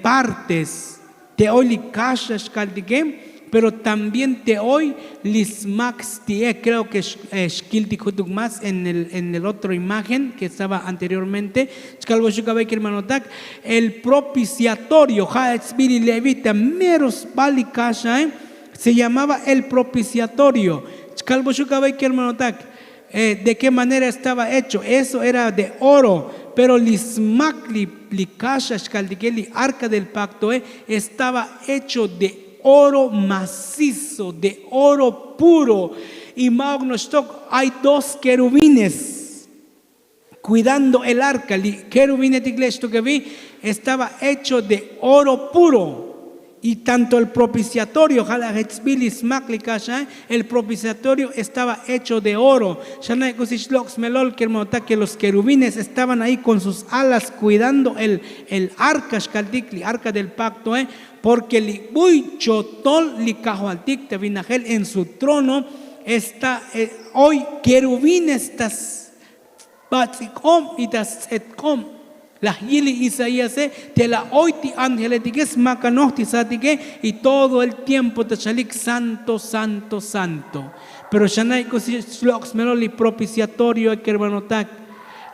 partes. Te oy li kaxa xkaltike. Pero también te oy li smak sti'e. Kreo ke xkiltik jutuk más en el otro imagen ke estaba anteriormente. Chkalboxuk abay kermanotak, el propiciatorio ja' ech sbi li levita mero sbal li kaxae. Se llamaba el propiciatorio. Chkalboxuk abay kermanotak, de ke manera estaba hecho eso era de oro. Pero li smak li kaxa xkaltike li arka del paktoe estaba hecho de oro macizo de oro puro. Y ma'uk noxtok ay dos kerubines kuidando el arka li kerubinetik le' xtokevi estaba hecho de oro puro. Y tanto el propiciatorio ja' laj ech sbi li smak li kaxae, el propiciatorio estaba hecho de oro. Xana' k'usi xlok' smelol kermanotak ke los kerubines estaban ahi kon sus alas kuidando el arka xkaltik li arka del paktoe. Porke li buy chotol li kajvaltik ta vinajel en su trono esta oy kerubines ta sbatz'ik'ob y ta stz'etk'ob. Laj yil li isaíase te la oy ti ángeletike smakanoj ti satike y todo el tiempo ta xalik santo santo santo. Pero xana'ik k'usi xlok' smelol li propiciatorioe kermanotak.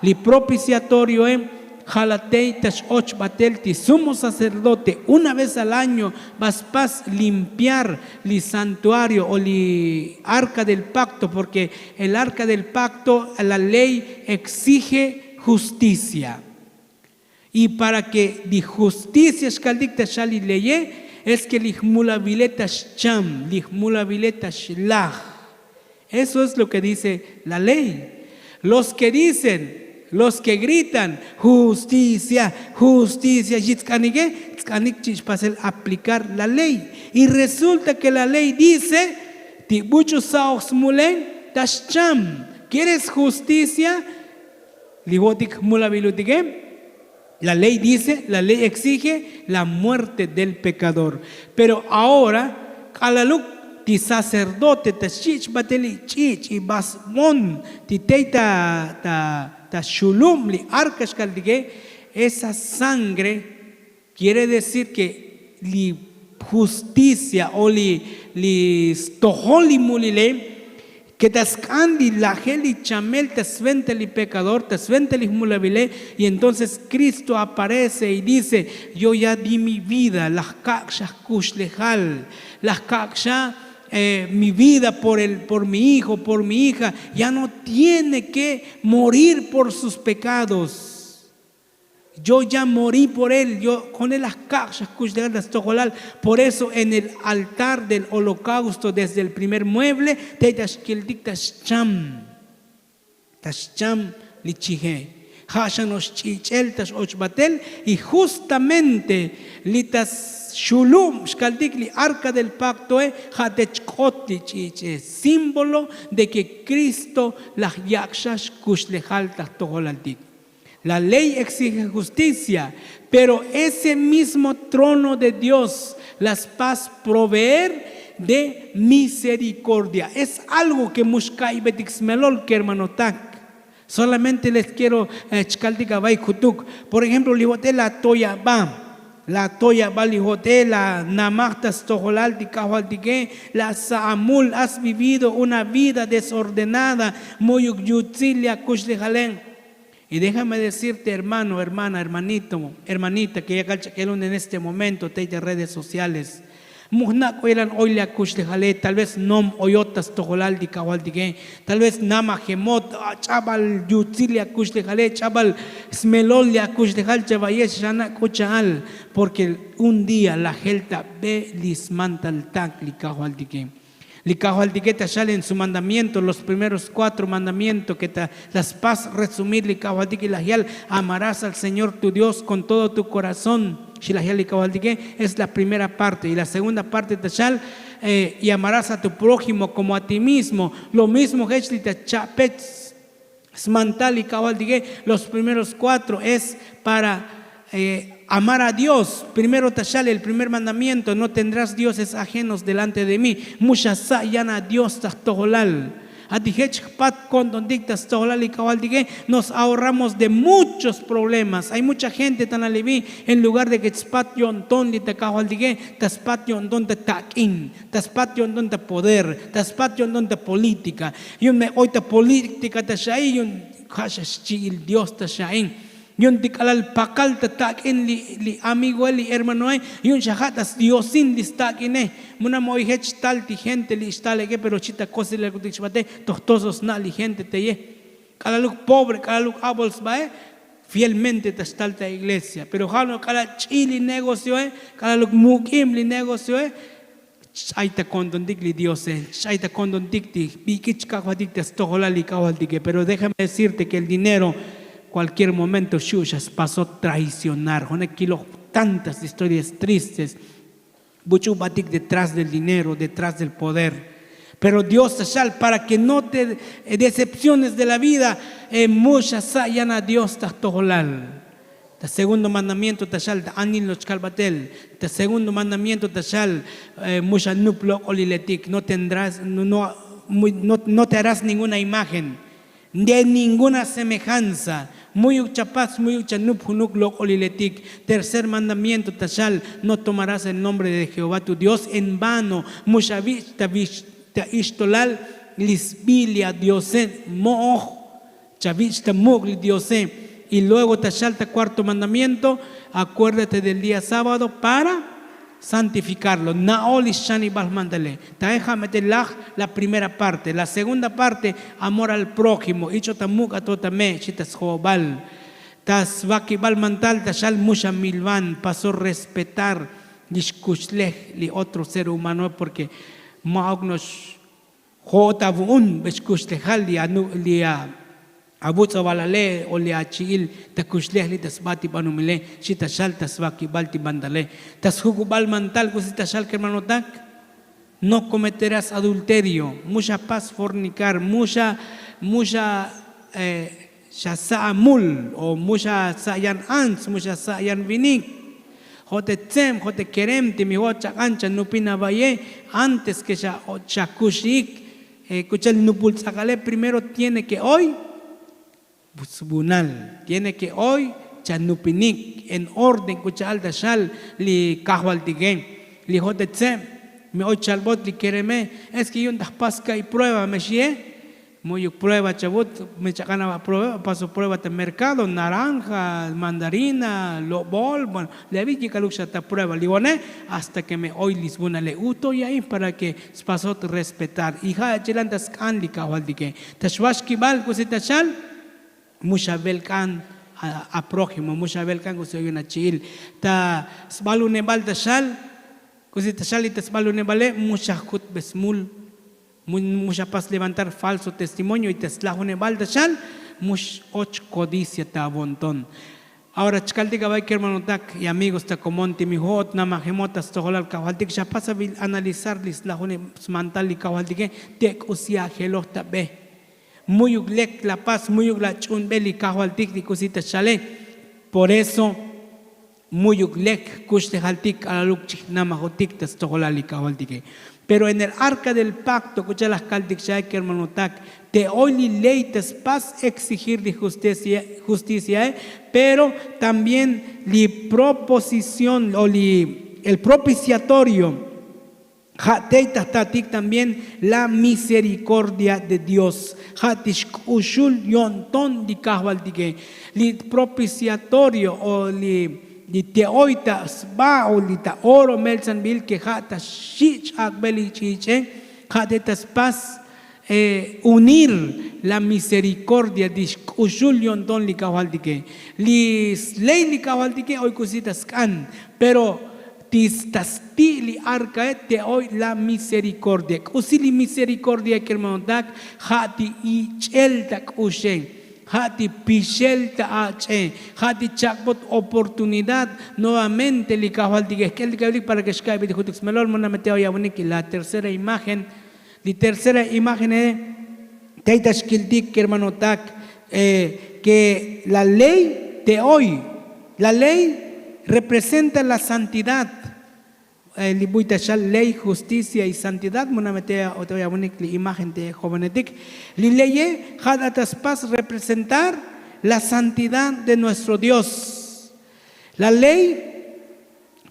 Li propiciatorioe ja' la tey ta x'och batel ti sumo sacerdote una vez al año ba spas limpiar li santuario o li arka del pakto porke el arka del pakto la ley exige justicia. Y para ke li justicia xkaltik ta xa li leye es ke li jmulavile ta xcham li jmulavile ta xlaj. Eso es lo ke dice la ley. Los ke dicen los ke gritan justicia justicia xi tsk'anike tsk'anik chi' xpasel aplicar la ley. Y resulta ke la ley dice ti buch'u sa'oj smule ta xcham. Kieres justicia? Li vo'tik jmulavilutike. La ley dice la ley exige la muerte del pekador. Pero ahora k'alaluk ti sacerdote ta xchich' batel li ch'ich' y basbon ti tey ta xulub li arka xkaltike. Esa sangre kiere decir ke li justicia o li stojol li mulile ke ta sk'an li lajel li chamel ta sventa li pekador ta sventa li jmulavile. Y entonces kristo aparece y dice yo ya di mi vida laj kak' xa jkuxlejal laj kak' xa mi vida por mi hijo por mi hija. Ya no tiene ke morir por sus pekados. Yo ya morí por él yo konel laj kak' xa jkuxlejal ta stojolal. Por eso en el altar del holokausto desde el primer mueble tey ta xkiltik ta xcham ta xcham li chije. Ja' xa no'ox ch'ich'el ta x'och batel y justamente li ta xulub xkaltik li arka del paktoe ja' te chk'ot li ch'ich'e símbolo de ke kristo laj yak' xa xkuxlejal ta jtojolaltik. La ley exige justicia. Pero ese mismo trono de dios la spas proveer de misericordia. Es algo ke mu xka'iybetik smelol kermanotak. Solamente les quiero chkaltik avaik jutuk. Por ejemplo li vo'te la toya' ba la toya' ba li vo'te la namaj ta stojolal ti kajvaltike. La sa'amul has vivido una vida desordenada. Mu'yuk yutzil li akuxlejale. Y déjame decirte hermano hermana hermanito hermanita ke yakal ch'ak'elun en este momento tey ta redes sociales. Mujna' k'u yelan oy li akuxlejale, tal vez nom oyot ta stojolal li kajvaltike. Tal vez namajemot, ch'abal yutzil li akuxlejale, ch'abal smelol li akuxlejal chavayex xana' k'u cha'al. Porque un día lajel ta be li smantal tak li kajvaltike. Li kajvaltike ta xal en su mandamiento, los primeros cuatro mandamientos ke ta la spas resumir li kajvaltike, laj yal: amarás al señor tu dios con todo tu korazón. Xi laj yal li kajvaltike, es la primera parte. Y la segunda parte ta xal, y amarás a tu prójimo komo a ti mismo. Lo mismo jech li ta cha'pech smantal li kajvaltike. Los primeros kuatro es para amar a dios. Primero ta xal el primer mandamiento, no tendrás dioses ajenos delante de mí. Mu xa sa' yan a dios ta jtojolal. Ati jech jpat ko'ntontik ta stojolal li kajvaltike, nos ahorramos de muchos problemas. Ay mucha gente ta nalevi, en lugar de ke chspat yo'nton li ta kajvaltike, ta spat yo'nton ta tak'in, ta spat yo'nton ta poder, ta spat yo'nton ta polítika. Yu'un me oy ta polítika ta xa'i, yu'un ja' xa xchi'il dios ta xa'i. Yu'un ti k'alal pakal ta tak'in li amigoe, li hermanoe, yu'un xa ja' ta sdiosin li stak'ine. Mu na me oy jech tal ti gente li xtaleke, pero chi ta kosilal kutik xbate, toj toso sna' li gente teye. K'alaluk pobre, k'alaluk abol sbae, fielmente ta xtal ta iglesia. Pero ja' no k'alal ch'il li negocioe, k'alaluk muk'ib li negocioe, ch'ay ta ko'ntontik li diose, ch'ay ta ko'ntontik ti bik'ich kajvaltik ta stojolal li kajvaltike. Pero déjame decirte ke el dinero, kualkier momento xu' xa spasot traicionar. Jone kiloj tantas historias tristes, buch'u batik detrás del dinero, detrás del poder. Pero dios ta xal para ke no te decepciones de la vida. Mu xa sa' yan a dios ta jtojolal. Ta segundo mandamiento ta xal ta anil no'ox kalbatel. Ta segundo mandamiento ta xal, mu xa nup lok'oliletik. No te harás ninguna imagen de ninguna semejanza. Mu'yuk chapas mu'yuk chanup junuk lok'oliletik. Tercer mandamiento ta xal, no tomarás el nombre de jehová tu dios en vano. Mu xa vich' ta vich' ta ixtolal li sbi li adiose. Mo'oj, chavich' ta muk' li diose. Y luego ta xal ta kuarto mandamiento, acuérdate del día sábado para santifikarlo. Na'o li xchanibal jmandale. Tae ja' me te laj la primera parte. La segunda parte, amor al prójimo. Ich'o ta muk' ato ta me' xi ta sjobal. Ta svakibal mandal ta xal mu xa milvan, paso respetar li xkuxlej li otro ser humanoe. Porque ma'ok no'ox jo'ot avu'un be xkuxlejal li avutz'avalale o li achi'il ta kuxlej li ta sba ti banumile. Xi ta xal ta svakibal ti mandale. Ta sjukubal mandal k'usi ta xal kermanotak, no kometerás adulterio. Mu xa pas fornikar, mu xa mu xa xa sa' amul o mu xa sa' yan ants, mu xa sa' yan vinik. Jo' te tzeb jo' te kerem ti mi jo'ot chak'an chanupin avaye. Antes ke xa kuxiik k'u cha'al nupul tz'akale, primero tiene ke oy svunal, tiene ke oy chanupinik en orden k'u cha'al ta xal li kajvaltike. Li jo' te tzeb mi oy chalbot li kereme, es ke yu'un ta jpas ka'i prueba me xie. Mu'yuk prueba chavut, me chak'an ava prueba, paso prueba ta merkado naranja, mandarina, lobol. Bueno, li avil yik'aluk xa ta prueba li one, hasta ke me oy li svunale uto ya'i para ke spasot respetar. Y ja' chilan ta sk'an li kajvaltike. Ta xvaxkibal k'usi ta xal, mu xa velk'an aprójimo, mu xa velk'an k'usi oyun achi'il. Ta sbalunebal ta xal, k'usi ta xal li ta sbalunebale mu xa jutbe smul. Mu xa pas levantar falso testimonio y ta slajunebal ta xal mu x-och kodicia ta avonton. Ahora chkaltik avay kermanotak y amigos ta komon ti mi jo'ot namajemot ta stojolal kajvaltik xa pas avil analizar li slajuneb smantal li kajvaltike. Te k'usi ajeloj ta be. Mu'yuk lek la pas, mu'yuk la ch'unbe li kajvaltik li k'usi ta xale. Por eso mu'yuk lek jkuxlejaltik k'alaluk chijnamajotik ta stojolal li kajvaltike. Pero en el arka del pakto k'u cha'al laj kaltik xa'e kermanotak, te oy li ley ta spas exigir li justiciae. Pero también li proposición o li el propiciatorio. Ja' tey ta jtatik también la miserikordia de dios. Ja' ti xk'uxul yo'nton li kajvaltike. Li propiciatorio o li li te oy ta sba o li ta oro meltsanbil ke ja' ta xich' ak'be li ch'ich'e, ja' te ta spas unir la misericordia ti xk'uxul yo'nton li kajvaltike. Li sley li kajvaltike oy k'usi ta sk'an, pero ti ta sti' li arkae te oy la misericordia. K'usi li misericordia kermanotak? Ja' ti ich'el ta k'uxe, ja' ti pixel ta ach'e, ja' ti chak'bot oportunidad. Nuevamente li kajvaltike jk'el ti ka'yutik para ke xka'ybe ti jutuk smelol. Munamete oy avunik la tercera imagen. Li tercera imágene tey ta xkiltik kermanotak, ke la ley te oy, la ley representa la santidad. Li buy ta xal ley, justicia y santidad. Munamete oy avunik li imagen te jovenetik. Li leye ja' ta ta spas representar la santidad de nuestro dios. La ley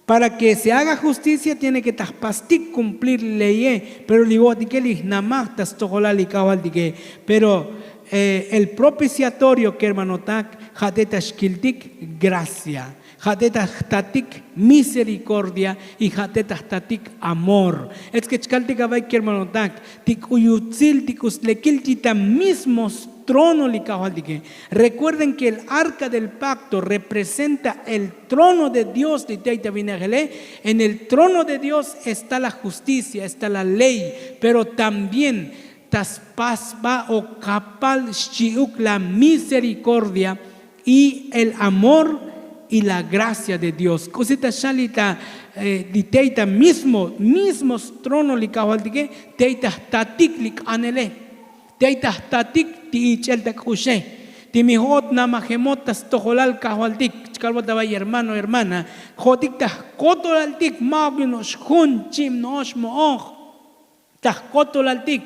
para ke se haga justicia tiene ke ta jpastik kumplir li leye. Pero li vo'tike li jnamaj ta stojolal li kajvaltike. Pero el propiciatorio kermanotak ja' te ta xkiltik gracia, ja' te ta jtatik misericordia y ja' te ta jtatik amor. Etske chkaltik avay kermanotak, ti k'u yutzil ti k'u slekil ti ta mismo strono li kajvaltike. Recuerden ke el arka del pakto representa el trono de dios li tey ta vinajele. En el trono de dios esta la justicia, esta la ley, pero también ta spasba o kapal xchi'uk la misericordia y el amor y la gracia de dios. K'usi ta xal li ta li tey ta mismo mismo strono li kajvaltike, tey ta jtatik li k'anele, tey ta jtatik ti ich'el ta k'uxe, ti mi jo'ot namajemot ta stojolal kajvaltik. Chkalbot avay hermano hermana, jo'tik ta jkotolaltik ma'uk li no'ox jun chib no'ox mo'oj. Ta jkotolaltik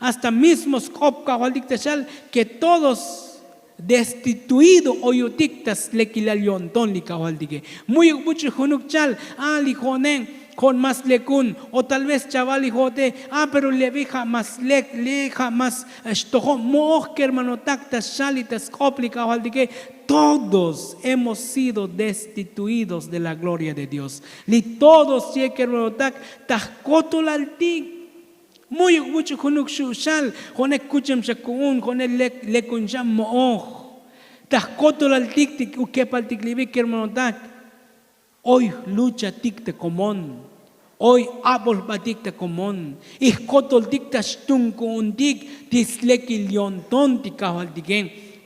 hasta mismo sk'op kajvaltik ta xal ke todos destituido oyutik ta slekilal yo'nton li kajvaltike. Mu'yuk buch'u junuk chal a li jo'ne jo'n mas lekun o tal vez chaval li jo'te, a pero li abi ja' mas lek li ja' mas xtojo'. Mo'oj kermanotak ta xal li ta sk'op li kajvaltike. Todos hemos sido destituidos de la gloria de dios. Li todos chie kermanotak ta jkotolaltik. Mu'yuk buch'u junuk xu' xal jo'ne kuchemxa ku'un jo'ne lekunxa mo'oj. Ta jkotolaltik ti k'u kepaltik li bi kermanotak. Oy jluchatik ta komon, oy abol jbatik ta komon. Y jkotoltik ta xtun ku'untik ti slekil yo'nton ti kajvaltike.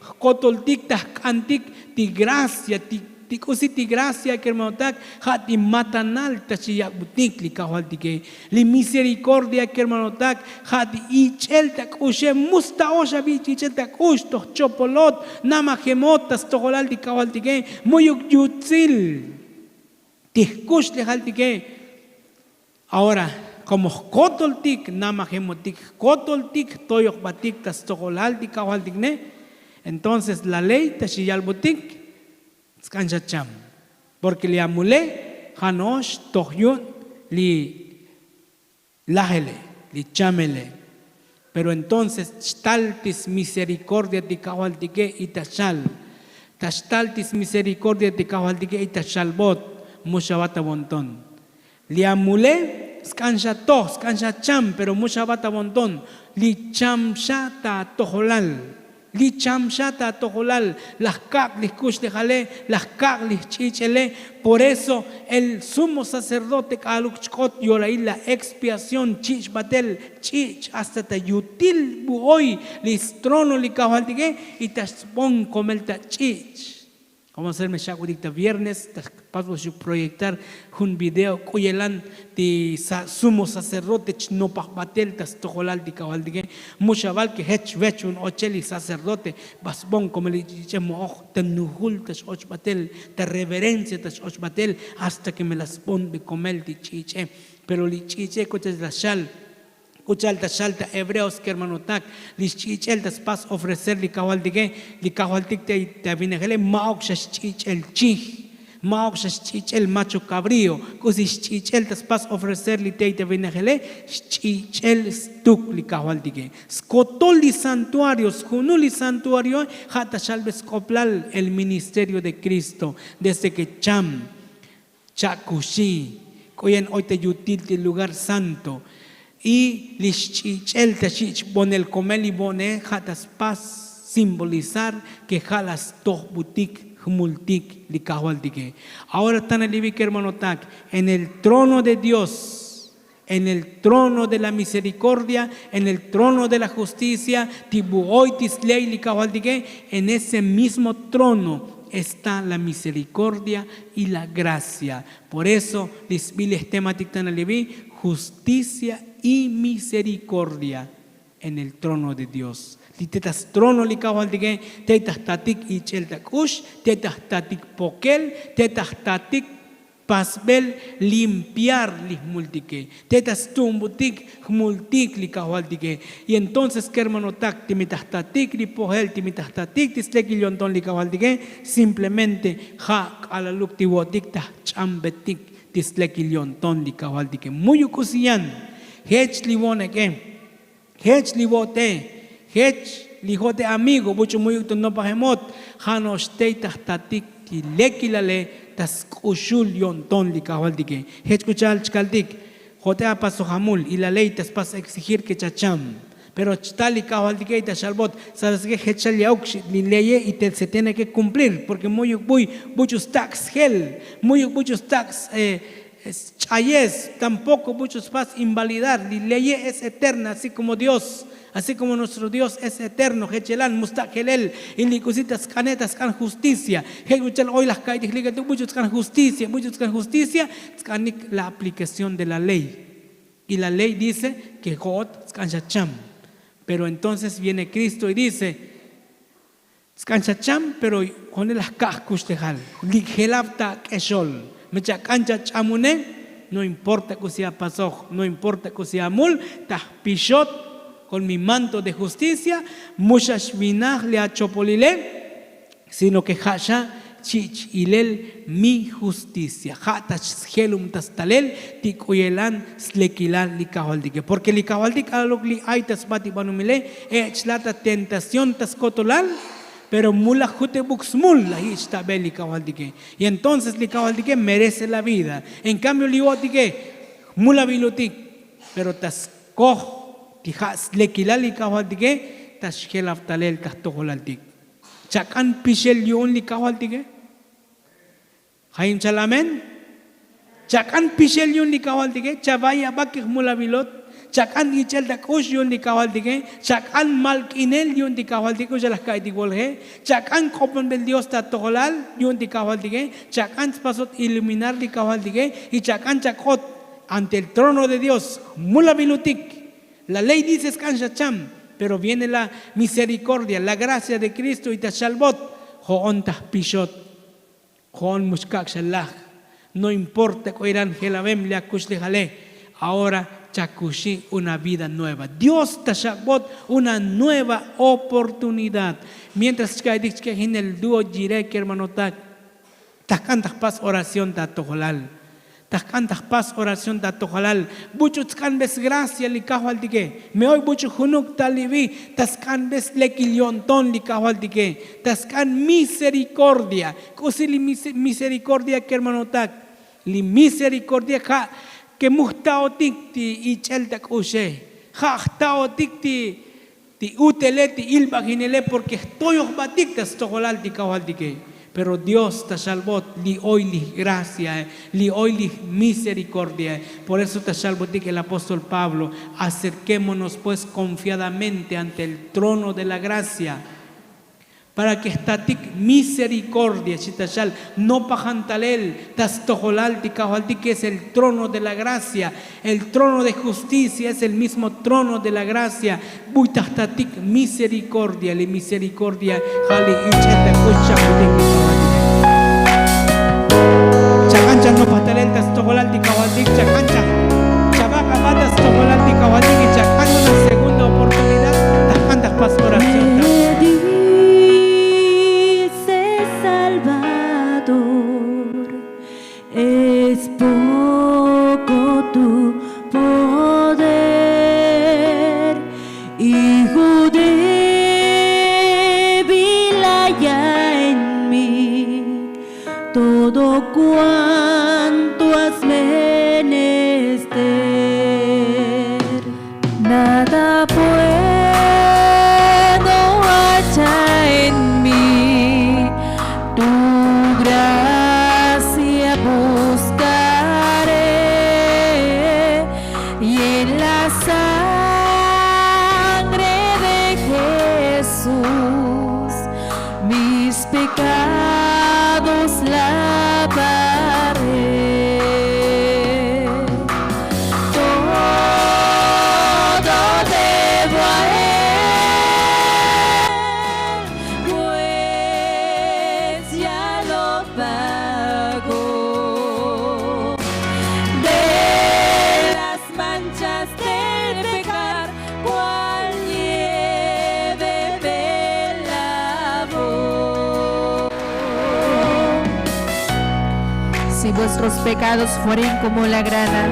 Jkotoltik ta jk'antik ti gracia ti k'usi ti gracia kermanotak, ja' ti matanal ta xiyak'butik li kajvaltike. Li misericordia kermanotak ja' ti ich'el ta k'uxe. Mus ta ox abi ch'ich'el ta k'ux toj chopolot namajemot ta stojolal ti kajvaltike. Mu'yuk yutzil ti jkuxlejaltike. Ahora komo jkotoltik namajemotik jkotoltik jtoyojbatik ta stojolal ti kajvaltik ne, entonces la ley ta xiyalbotik sk'an xa cham. Porke li amule ja' no'ox toj yu'n li lajele, li chamele. Pero entonces chtal ti smisericordia ti kajvaltike y ta xal. Ta xtal ti smisericordia ti kajvaltike y ta xalbot. Mu xavat avonton li amule sk'an xa toj sk'an xa cham pero mu xavat avonton. Li cham xa ta atojolal. Li cham xa ta atojolal. Laj kak' li jkuxlejale, laj kak' li jch'ich'ele. Por eso el sumo sacerdote k'aluk chk'ot yorail la expiación chich' batel ch'ich' hasta ta yutil bu oy li strono li kajvaltike. Y ta sbon komel ta ch'ich'. Komo ser me xak'utik ta viernes ta jpasboxuk proyektar jun video k'u yelan ti sumo sacerdote chnopaj batel ta stojolal ti kajvaltike. Mu xaval ke jech vech un ochel li sacerdote. Ba sbon komel li ch'ich'e mo'oj ta nujul ta x'och batel ta reverencia ta x'och batel. Hasta ke me la sbon be komel ti ch'ich'e. Pero li ch'ich'e k'u cha'al ta xal k'u cha'al ta xal ta hebreos kermanotak. Li xch'ich'el ta spas ofrecer li kajvaltike. Li kajvaltik ta vinajele ma'uk xa xch'ich'el chij. Ma'uk xa xch'ich'el macho kabrío, k'usi xch'ich'el ta spas ofrecer li tey ta vinajele. Xch'ich'el stuk li kajvaltike. Skotol li santuario, sjunul li santuario ja' ta xalbe sk'oplal el ministerio de Cristo. Desde ke cham, cha'kuxi, k'uyen oy ta yutil ti lugar santo. Y li xch'ich'el ta xi' chbonel komel li bo'ne ja' ta spas simbolizar ke ja' la stojbutik jmultik li kajvaltike. Ahora tana li vik hermanotak, en el trono de Dios, en el trono de la misericordia, en el trono de la justicia, ti bu oy ti sley li kajvaltike, en ese mismo trono está la misericordia y la gracia. Por eso li sbilej tematik tana li vi, justicia y misericordia en el trono de Dios. Li te ta strono li kajvaltike, te ta jtatik ich'el ta k'ux, te ta jtatik pokel, te ta jtatik pasbel limpiar li jmultike, te ta stumbutik jmultik li kajvaltike. Y entonces kermanotak, ti mi ta jtatik li pojel, ti mi ta jtatik ti slekil yo'nton li kajvaltike, simplemente ja' k'alaluk ti vo'tik ta jch'ambetik ti slekil yo'nton li kajvaltike. Mu'yuk k'usi yan, jech li vo'nek'e, jech li vo'te, jech li jo'te amigo, buch'u mu'yuk to nopajemot, ja' no'ox tey ta jtatik ti lekilale ta sk'uxul yo'nton li kajvaltike. Jech k'u cha'al chkaltik, jo'te apasoj amul, y la ley ta spas exigir ke chacham. Pero chtal li kajvaltike y ta xalbot, sabes ke jech xal ya'uk li leye y te se tiene ke cumplir, porque mu'yuk buy buch'u stak' sjel, mu'yuk buch'u stak' s- eh, ch'ayes, tampoco buch'u spas invalidar. Li leye es eterna, así como Dios, así como nuestro Dios es eterno, jechelan mu stak' jelel. Y li k'usi ta sk'ane ta sk'an justicia, jech k'u cha'al oy la jka'ytik jlik'etik buch'u sk'an justicia, buch'u sk'an justicia, tsk'anik la aplicación de la ley. Y la ley dice ke jo'ot tsk'an xa cham. Pero entonces viene Cristo y dice, tsk'an xa cham, pero jo'one la jka' jkuxlejal, li' jelav ta ak'exol. Mi chak'an chach'am une, no importa k'usi apasoj, no importa k'usi amul, ta jpixot con mi manto de justicia, mu xa xvinaj li achopolile, sino ke ja' xa chich'ilel mi justicia. Ja' ta sjelum ta stalel ti k'uyelan slekilal li kajvaltike. Porque li kajvaltik k'alaluk li ay ta sba ti banumile, ech'la ta tentación ta skotolal, pero mu laj jutebuk smul, laj yich' ta be li kajvaltike. Y entonces li kajvaltike merece la vida. En cambio li vo'tike mu la vilutik, pero ta skoj ti ja' slekilal li kajvaltike, ta xjelavtalel ta jtojolaltik. Chak'an pixel yu'un li kajvaltike. Jayin chal amén. Chak'an pixel yu'un li kajvaltike, chava'i aba ke jmul avilot. Chak'an ich'el ta k'ux yu'un li kajvaltike. Chak'an malk'inel yu'un li kajvaltike, k'u xa la jka'ytik volje. Chak'an k'oponbel Dios ta atojolal yu'un li kajvaltike. Chak'an spasot iluminar li kajvaltike, y chak'an chak'ot ante el trono de Dios, jmul avilutik. La ley dice sk'an xa cham, pero viene la misericordia, la gracia de Cristo y ta xalbot, jo'on ta jpixot. Jo'on mu xkak' xa laj. No importa k'o ilan jelavem li akuxlejale, ahora chakuxi una vida nueva. Dios ta xak'bot una nueva oportunidad. Mientras chka'ytik chkejin el dúo yire, kermanotak, ta jk'an ta jpas oración ta atojolal. Ta jk'an ta jpas oración ta atojolal. Buch'u tsk'anbe sgracia li kajvaltike. Me oy buch'u junuk ta livi, ta sk'anbe slekil yo'nton li kajvaltike, ta sk'an misericordia. K'usi li mise- misericordia, kermanotak? Li misericordia ja' ke mu jta'otik ti ich'el ta k'uxe, ja' jta'otik ti ti utele, ti ilbajinele, porque jtoyojbatik ta stojolal ti kajvaltike. Pero Dios ta xalbot li oy li gracia, li oy li misericordia. Por eso ta xalbotik el apóstol Pablo: acerquémonos pues confiadamente ante el trono de la gracia, para que jtatik misericordia, xi ta xal. Nopajan talel ta stojolal ti kajvaltik, que es el trono de la gracia. El trono de justicia es el mismo trono de la gracia. Buy ta jtatik misericordia, li misericordia ja' li ich'el ta k'ux chak'utik li kajvaltik. Chak'an chanopaj talel ta stojolal ti kajvaltik, chak'an cha- chavak' aba ta stojolal ti kajvaltik, y chak'an una segunda oportunidad ta jk'an ta jpas oración ta. Me dice Salvador, Poder, hijo, débil haya en mí todo cuanto has menester. Nada puedo hallar en mí, tu gracia buscaré, y en la sangre de Jesús mis pecados lavaré. Todo debo a él, pues ya lo pagó. De las manchas del pecar, cual nieve me lavó. Si vuestros pecados fueren como la grana,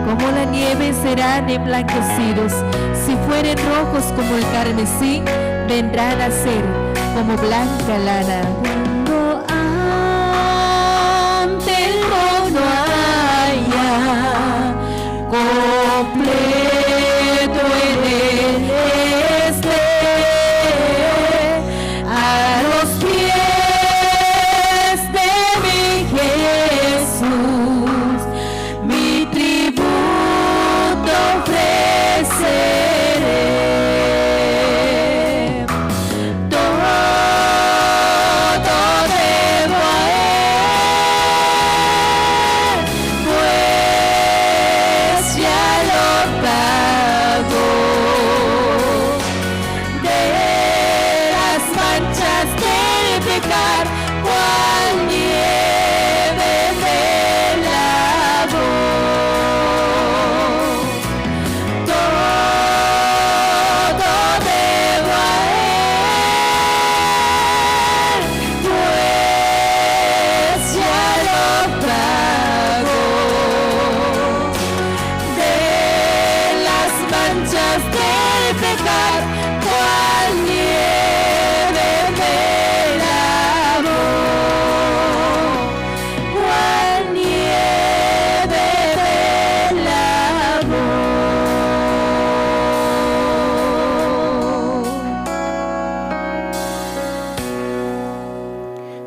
como la nieve serán emblanquecidos. Si fueren rojos como el carmesí, vendrán a ser como blanca lana. Cuando ante el trono haya completo en él esté, a los pies de mi Jesús mi tributo ofreceré. Todo debo a él, pues ya lo pagó. De las manchas del pecar, cual nieve me lavó. Todo debo a él, pues ya lo pagó. De las manchas del pecar, cual nieve me lavó. Cual nieve me lavó.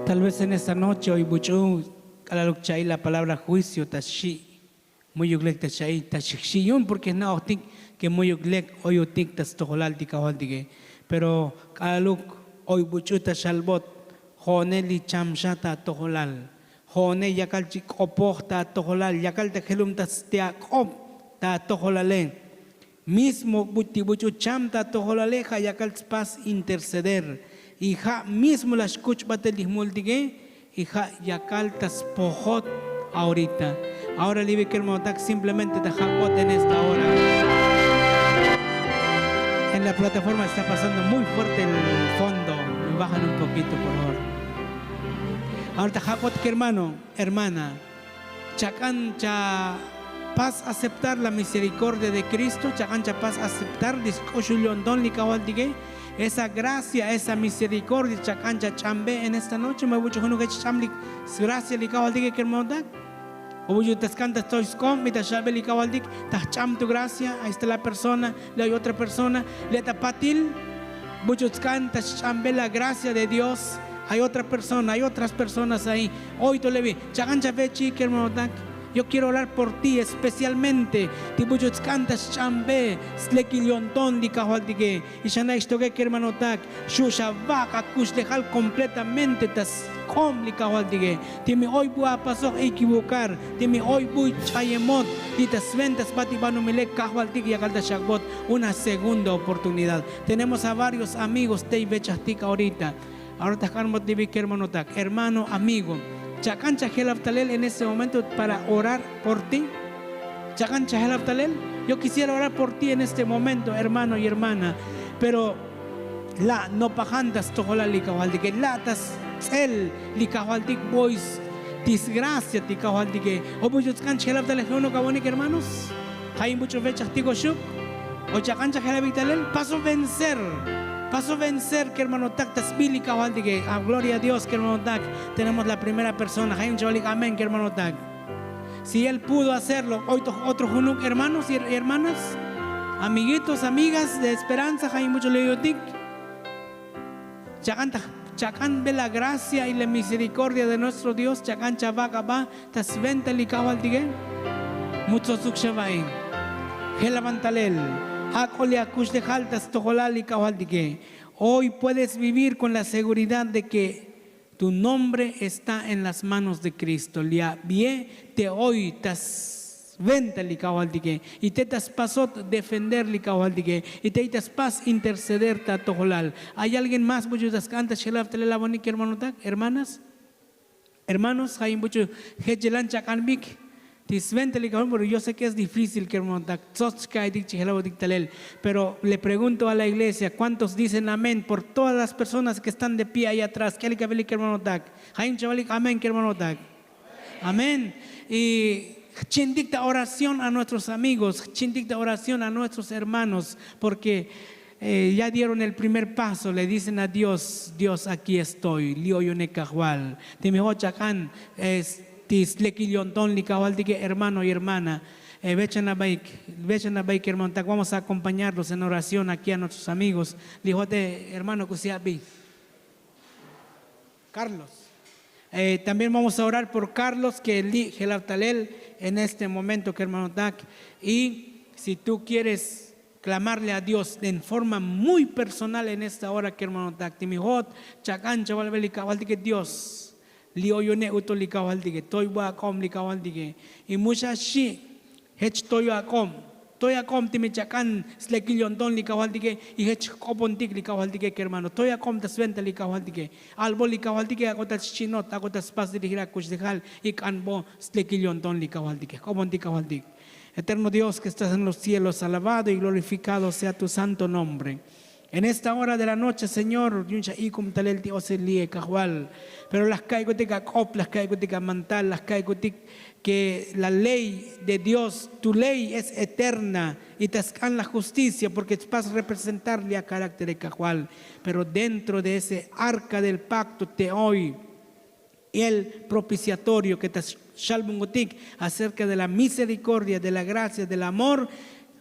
Tal vez en esta noche oy buch'u k'alaluk cha'i la palabra juicio ta xi'. Mu'yuk lek ta cha'i ta xi' yu'un porque jna'ojtik ke mu'yuk lek oyutik ta stojolal ti kajvaltike. Pero k'alaluk oy buch'u ta xalbot, jo'one li cham xa ta atojolal. Jo'one yakal chik k'opoj ta atojolal, yakal ta jelum ta sti ak'op ta atojolale. Mismo ti buch'u cham ta atojolale ja' yakal tspas interceder. Y ja' mismo la xkuch batel ti jmultike. Y ja' yakal ta spojot ahorita. Ahora libe kermanotak simplemente ta jak'ot en esta hora. En la plataforma está pasando muy fuerte el fondo. Bajan un poquito por favor. Ahora ta jak'ot kermano, hermana, chak'an chapas aceptar la misericordia de Cristo, chak'an chapas aceptar li sk'uxul yo'nton li kajvaltike. Esa gracia, esa misericordia chak'an chach'ambe en esta noche. Ma buch'u junuk jech ch'am li sgracia li kajvaltike kermanotak. O buch'u ta sk'an ta tsoy sk'ob y ta xalbe li kajvaltik ta jch'am tu gracia. Ahí está la persona, le hay otra persona le ta patil. Buch'u sk'an ta xch'ambe la gracia de Dios. Hay otra persona, hay otras personas ahí. Oy to levi chak'an chafe chi kermanotak. Yo quiero orar por ti especialmente ti buch'u sk'an ta xch'ambe slekil yo'nton li kajvaltike. Y xana' ixtoke kermanotak, xu' xavak' akuxlejal completamente ta sk'ob li kajvaltike. Ti mi oy bu apasoj equivocar, ti mi oy bu ch'ayemot li ta sventa sba ti banumile kajvaltik yakal ta xak'bot una segunda oportunidad. Tenemos a varios amigos tey vechajtik ahorita. Ahora ta jk'anbot libi kermanotak, hermano, amigo, chak'an chajelab talel en este momento para orar por ti. Chak'an chajelab talel. Yo quisiera orar por ti en este momento, hermano y hermana. Pero la' nopajan ta stojolal li kajvaltike, la' ta sts'el li kajvaltik boy ti sgracia ti kajvaltike. O buch'u sk'an chajelab talel junuk avonik hermanos. Jayin buch'u fecha jtik'oxuk o chak'an chak jelavik talel paso vencer. Paso vencer kermanotak ta sbil li kajvaltike. A gloria a dios kermanotak. Tenemos la primera persona jayin chavalik amén kermanotak. Si él pudo hacerlo oy toj otro junuk hermanos y hermanas, amiguitos amigas de esperanza jayin buch'u leyotik. Chak'an ta chak'an be la gracia y la misericordia de nuestro dios chak'an chavak aba ta sventa li kajvaltike. Mu tsotsuk xava'i. Jelavan talel ak'o li akuxlejal ta stojolal li kajvaltike. Hoy puedes vivir kon la seguridad de ke tu nombre está en las manos de kristo li abie te oy ta sventa li kajvaltike. Y te ta spasot defender li kajvaltike y te ta spas interceder ta atojolal. Ay alguien más buch'u ta sk'an ta xjelav talel avonik kermanotak hermanas? Hermanos jayin buch'u jech yelan chak'anbik ti sventa li kajvaltike pero yo se ke es difícil kermanotak tsots xka'aytik chi jelavotik talel. Pero le pregunto a la iglesia kuántos dicen amén por todas las personas ke están de pie ay atras k'elik avelik kermanotak? Jayin chavalik amén kermanotak. Amén. Y jchintik ta oración a nuestros amigos jchintik ta oración a nuestros hermanos, porke ya dieron el primer paso le dicen a dios dios akí estoy li oyone kajval. Ti mijot chak'an ti slekil yonton li kajvaltike hermano y hermana. Vechan abaik vechan abaik hermanotak vamos a akompañarlos en oración akí a nuestros amigos. Li jote hermano k'usi abi? Karlos. También vamos a orar por karlos ke li' jelav talel en este momento kermanotak. Y si tu kieres klamarle a dios en forma muy personal en esta hora kermanotak ti mijot chak'an chavalbe li kajvaltike dios li oyone' utol li kajvaltike toy bo ak'ob li kajvaltike. Y mu xa xi' jech toy ak'ob toy ak'ob ti mi chak'an slekil yonton li kajvaltike. Y jech jk'opontik li kajvaltike kermano toy ak'ob ta sventa li kajvaltike. Albo li kajvaltike ak'o ta xchinot ak'o ta spas dirigir akuxlejal y k'anbo slekil yonton li kajvaltike jk'opontik kajvaltik. Eterno dios ke estás en los cielos alabado y glorifikado sea tu santo nombre. En esta hora de la noche señor yu'un xa ik'ub talel ti osil li' e kajval. Pero laj ka'ikutik ak'op laj ka'ikutik amantal laj ka'ikutik ke la ley de dios tu ley es eterna y ta sk'an la justicia porke chpas representar li akarákter e kajval. Pero dentro de ese arka del pakto te oy el propiciatorio ke ta xalbunkutik acerka de la miserikordia de la gracia del amor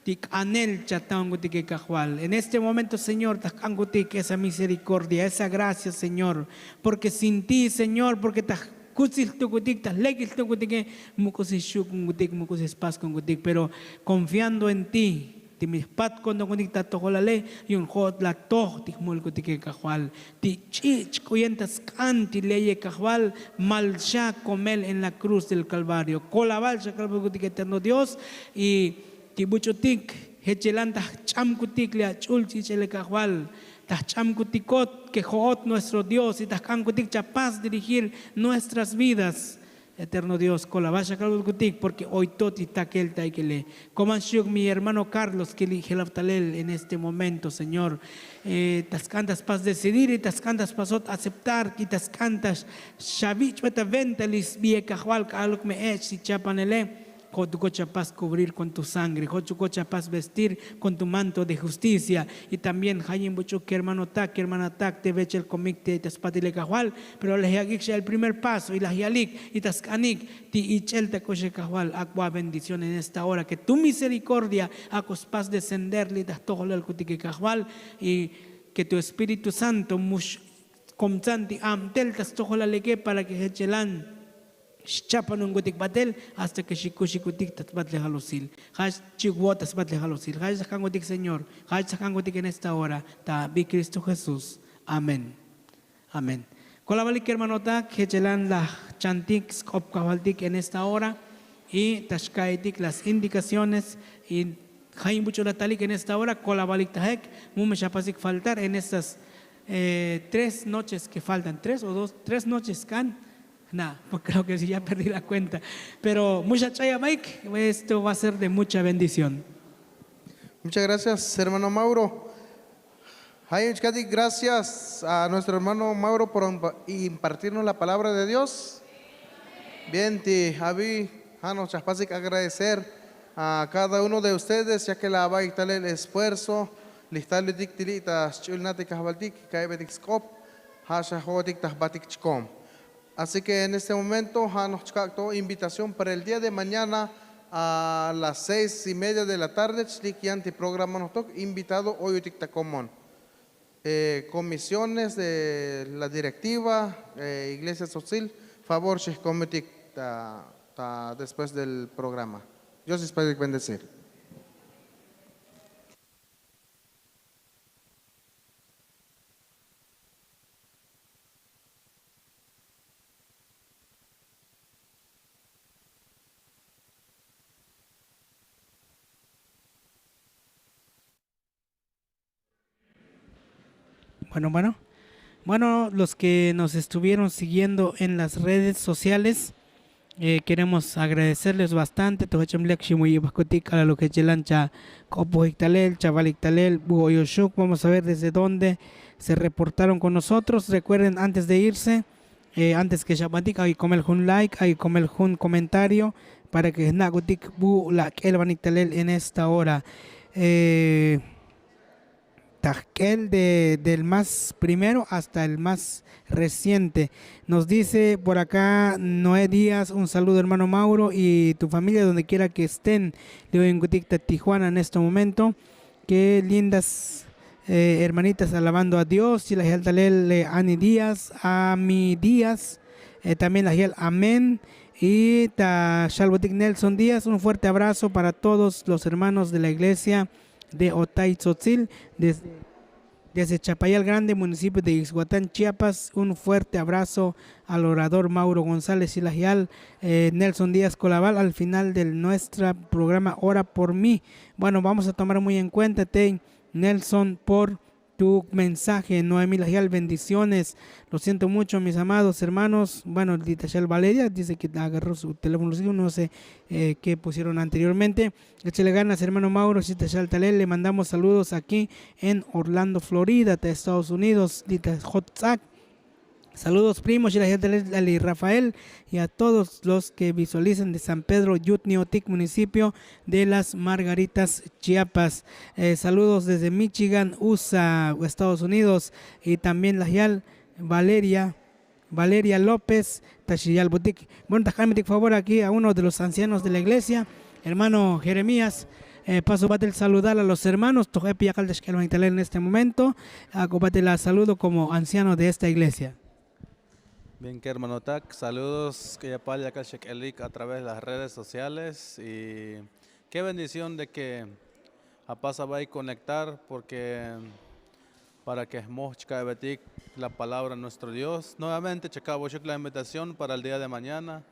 ti k'anel chataonkutike kajval en este momento señor ta jk'ankutik esa miserikordia esa gracia señor. Porke sin ti señor porke ta jkutsil jtukutik ta jlekil jtukutike mu k'usi xchukunkutik mu k'usi spaskunkutik pero konfiando en ti ti mi jpatkontonkutik ta tojolale yu'un jo'ot la toj ti jmulkutike kajval. Ti ch'ich' k'uyen ta sk'an ti leye kajval mal xa komel en la kruz del kalvario kolaval xa kalvario kutik eterno dios. Y ti buch'utik jech yelan ta jch'amkutik li ach'ul ch'ich'ele kajval ta jch'amkutikot ke jo'ot nuestro dios y ta jk'ankutik chapas dirigir nuestras vidas. Eterno dios kolaval xa kalvario kutik porke oy to ti takel ta ik'ele. Koman xchi'uk mi hermano karlos ke li' jelav talel en este momento señor ta sk'an ta spas decidir y ta sk'an ta spasot aceptar y ta sk'an ta xavich'be ta venta li sbi'e kajval k'aluk me ech' ti chapanele. Jo'tukot chapas kubrir kon tu sangre jo'tukot chapas vestir kon tu manto de justicia. Y también jayin buch'uk kermanotak kermanatak te vechel komik te ta spatile kajval. Pero laj yak'ik xa el primer paso y laj yalik y ta sk'anik ti ich'el ta k'uxe kajval ak'bo abendición en esta hora ke tu miserikordia ak'o spas descender li' ta jtojolal kutike kajval. Y ke tu espíritu santo mu xkomtzan ti abtel ta stojolalike para ke jech yelan xchapanunkutik batel hasta ke xikuxikutik ta sbatlejal usil. Jach chi'uk wo' ta sbatlejal usil jach ta jk'ankutik señor jach ta jk'ankutik en esta hora ta bi kristo jesús. Amén. Amén. Kolavalik kermanotak jech yelan laj chantik sk'op kajvaltik en esta hora y ta xka'itik las indicaciones y jayin buch'u la talik en esta hora kolavalik tajek. Mu me xapasik faltar en estas tres noches ke faltan tres o dos tres noches kan jna' porke ya perdi la kuenta. Pero mu xa ch'ay abaik esto va a ser de mucha bendición. Muchas gracias hermano mauro. Jayun chkatik gracias a nuestro hermano mauro por impartirnos la palabra de dios. Bien ti avi' ja' noj chajpasik agradecer A cada uno de ustedes ya ke la abaik talel esfuerzo li jtalutik tili' ta xch'ulnatik ajvaltik ka'ebetik sk'op, ja' xa jo'otik ta jbatik chkom. Así ke en este momento ja' noj chkak' to invitación para el día de mañana a las seis y media de la tarde chlik yan ti programa nojtok invitado oyutik ta komon. Comisiones de la directiva, iglesia tzotzil, favor xijkomitik ta después del programa. Dios es para bendecir. Bueno, bueno. Bueno, los ke nos estuvieron siguiendo en las redes sociales, keremos agradecerles bastante to jach'em lek ximuyibajkutik k'alal lo ke chelan cha k'opojik talel cha valik talel bu oyoxuk. Vamos a ver desde dónde se reportaron kon nosotros. Rekuerden antes de irse, antes ke xabantik ay komel jun like, ay komel jun komentario para ke jna'kutik bu la k'elvanik talel en esta hora. Tajk'el del más primero hasta el más reciente. Nos dice por aka noé díaz un saludo hermano mauro y tu familia donde quiera ke estén. Li oyunkutik ta tijuana en este momento. Ke lindas hermanitas alabando a dios chi laj yal talel ani díaz, ami díaz. También laj yal amén. Y ta xalbotik nelson díaz un fuerte abrazo para todos los hermanos de la iglesia de otay tzotzil. Desde chapayal grande municipio de ixhuatán chiapas un fuerte abrazo al orador mauro gonzález y laj yal nelson díaz kolaval al final de nuestra programa ora por mí. Bueno, vamos a tomar muy en kuenta tey nelson por tu mensaje noemí laj yal bendiciones. Lo siento mucho mis amados hermanos. Bueno li ta xal valeria dice ke agarro su teléfono no se ke pusieron anteriormente. Echele ganas hermano mauro si ta xal talel le mandamos saludos aki en orlando florida ta estados unidos li ta jot tz'ak. Saludos primos y la gente de rafael y a todos los ke visualizan de san pedro yutniotik municipio de las margaritas chiapas. Saludos desde michigan usa estados unidos. Y también laj yal valeria valeria lópez. Ta xi yalbotik bueno ta jk'anbetik favor aki a uno de los ancianos de la iglesia, hermano jeremías. Paso batel saludar a los hermanos toj ep yakal ta xk'elbanik talel en este momento. Ak'o batel a saludo komo anciano de esta iglesia. Bien ke hermanotak saludos k'eyapal yakal xek'elik a través de las redes sociales. Y ke bendición de ke apas abaik konektar porke para ke jmoj chka'betik la palabra nuestro dios nuevamente chakaboxuk la invitación para el día de mañana.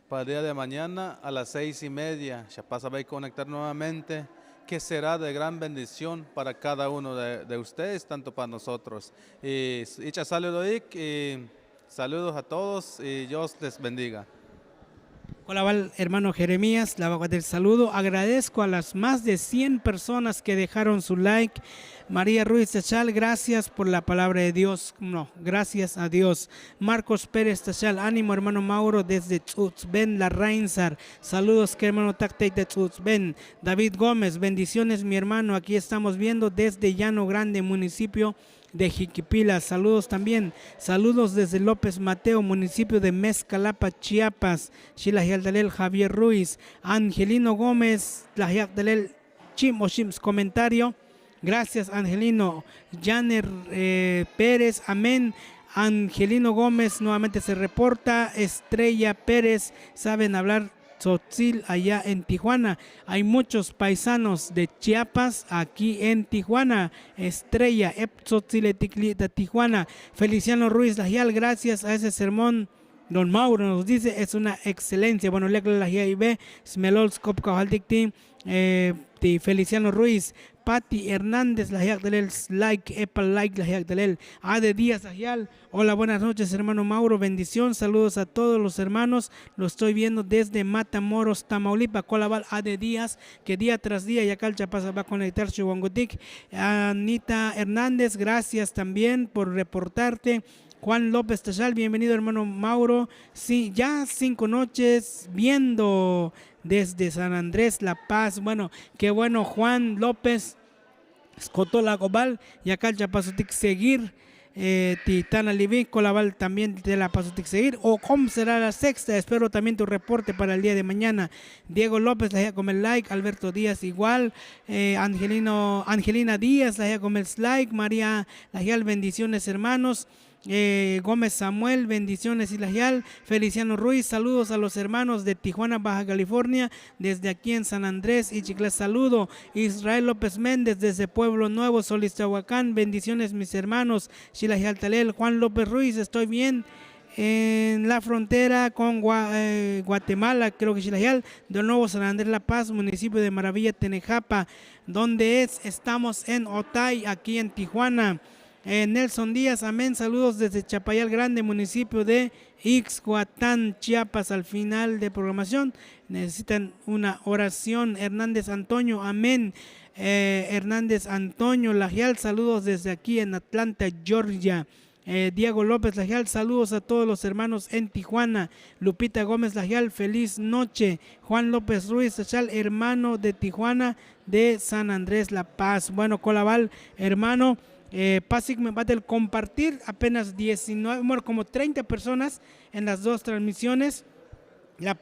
Para el día de mañana a las seis y media xapas abaik konektar nuevamente. Ke será de gran bendición para kada uno de ustedes tanto para nosotros. Y ich'a saludoik y saludos a todos y dios les bendiga. Kolaval hermano jeremías la vak'atel saludo agradezko a las más de cien personas ke dejaron su like. María ruiz tachal gracias por la palabra de dios. Gracias a dios. Marcos pérez tachal animo hermano mauro desde tz'utzben la rainsar. Saludos ke hermano tak tey ta tz'utzben. David gómez bendiciones mi hermano aki estamos viendo desde llano grande municipio de jikipila saludos también. Saludos desde lópez mateo municipio de meskalapa chiapas. Xi laj yal talel javier ruiz. Angelino gómez laj yak' talel chib oxib skomentario. Gracias angelino. Janer pérez amén. Angelino gómez nuevamente se reporta estrella pérez. Saben hablar tzotzil allá en tijuana. Hay muchos paisanos de chiapas aquí en tijuana. Estrella ep tzotzil etik li' ta tijuana. Feliciano ruiz laj yal gracias a ese sermón. Don mauro nos dice es una excelencia bueno lek la laj yal ibe smelol sk'op kajvaltik ti ti feliciano ruiz. Pati hernández laj yak' talel like epal like laj yak' talel. Ade díaz laj yal. Hola buenas noches hermano mauro bendición saludos a todos los hermanos. Lo estoy viendo desde matamoros tamaulipa kolaval ade díaz ke día tras día yakal chapas aba konektar xu vankutik. Anita hernández gracias también por reportarte. Juan López Tachal, bienvenido hermano Mauro. Sí, ya cinco noches viendo desde San Andrés La Paz. Bueno, qué bueno, Juan López. Skotol ak'obal yakal chapasutik seguir. Ti tan alivi kolaval también te la pasutik seguir o kom será la sexta. Espero también tu reporte para el día de mañana. Diego López la ya komel like, Alberto Díaz igual. Angelino Angelina Díaz la ya komel like, María la ya bendiciones hermanos. Gómez Samuel, bendiciones y la ya. Feliciano Ruiz, saludos a los hermanos de Tijuana, Baja California, desde aquí en San Andrés y chicla saludo. Israel López Méndez desde Pueblo Nuevo, Solista Huacán, bendiciones mis hermanos. Shilajal talel Juan López Ruiz, estoy bien en la frontera con Guatemala, creo que Shilajal, del Nuevo San Andrés La Paz, municipio de Maravilla Tenejapa, donde es estamos en Otay, aquí en Tijuana. Nelson Díaz, amén, saludos desde Chapayal Grande, municipio de Ixhuatán, Chiapas. Al final de programación necesitan una oración. Hernández Antonio, amén. Hernández Antonio Lagial, saludos desde aquí en Atlanta, Georgia. Diego López Lagial, saludos a todos los hermanos en Tijuana. Lupita Gómez Lagial, feliz noche. Juan López Ruiz Tachal, hermano de Tijuana, de San Andrés La Paz. Bueno, kolaval hermano, pasik me bat el compartir apenas diecinueve, bueno, como treinta personas en las dos transmisiones. La